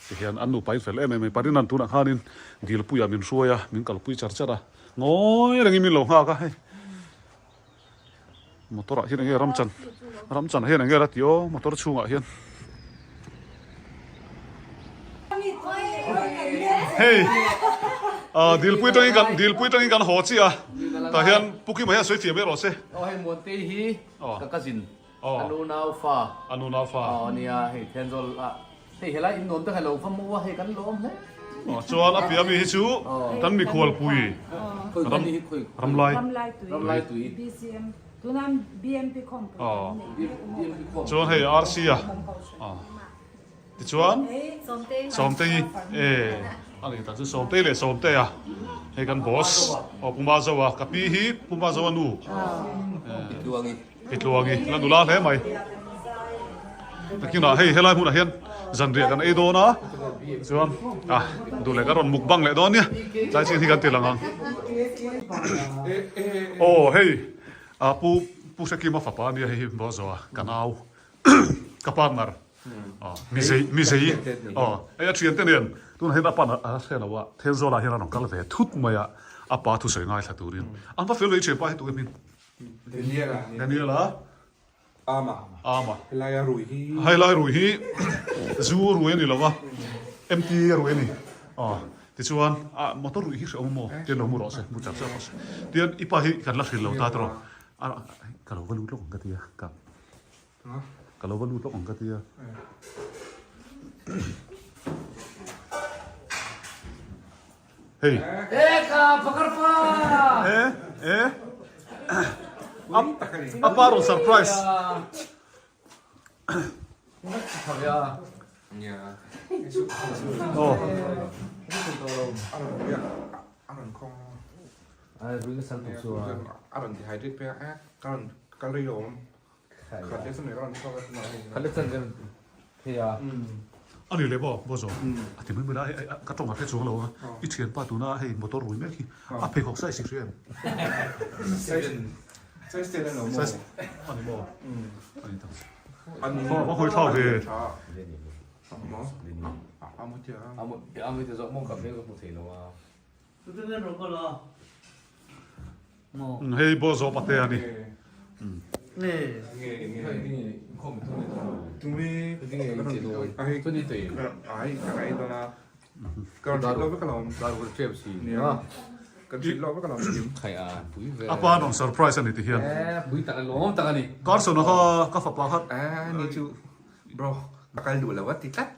tihian an nupa in fel em em a parin an tunah khanin dilpuiah min hruai a min kalpui char char a ngawi rengin min lo nghak a hei motor ah hian enge ram chan ram chan hian enge la tih aw motor chhungah hian hei ah dilpui tangin kan dilpui tangin kan haw chiah a tah hian pukima hian sawi fiah mai rawh se aw hei muantei hi ka cousin A nu nau fa. A nu nau fa. Aw nia hei Thenzawl ah hei helai in nuam te kha lo va mu a hei kan lawm hle. Aw chuan a piah mi hi chu kan mikhual pui ram ramlai Ramlai tui. Ramlai tui. BCM tuna BMP khawmpui kan neih mek. Chuan hei RC a aw tichuan Sawmtei e a ni tak chu Sawmtei leh Sawmtea hei kan boss aw Puma Zoa ka pi hi Puma Zoa nu. I tluangi la nula hle mai. Takinah hei helai hmunah hian zanriah kan ei dawn a chuan ah duh leh kan rawn mukbang leh dawn nia tlai chin hi kan ti lang ang. Aw hei ah pu pu Hrekima fapa ania hei hi Bawzawha ka nau ka partner. Mi zei mi zei aw hei a thiante nen. Tunah hian a pa a hre lo a, Thenzawl ah hian a rawn kal ve thut mai a, a pa thusawi ngaithla turin. An va fel ve i thianpa hi tukin hming? Daniel-a. Daniel-a. Ama. Ama. Helai a rui hi. Helai rui hi zu rui a ni lo va, MT a rui a ni. Aw, tichuan a motor rui hi hreh awm maw? Tian lo mu rawh se, mu char char rawh se. Tian i pa hi kan la hrilh lo ta tawh. A ka lo va lut lawk ang ka ti a, ka ka lo va lut lawk ang ka ti a. Hei. Eka pakar pa. E e. A pa rawn surprise. Oh. A ni leh maw maw zawh a ti mai mai la hei ka tawng a hre chuang lo a i thianpa tuna hei motor rui mek hi a pheikhawk size i hria em size a ni maw a ni tak a hawi thlau ve Hei baw zawh pate a ni. A pa rawn surprise a ni ti hian. Carson a kha ka fapa kha. Bro, ka kal duh lo a ti tlat.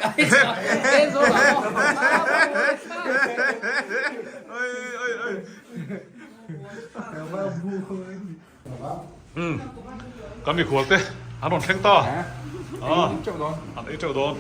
Umm, kan mikhual te an rawn thleng ta. An ei teuh dawn.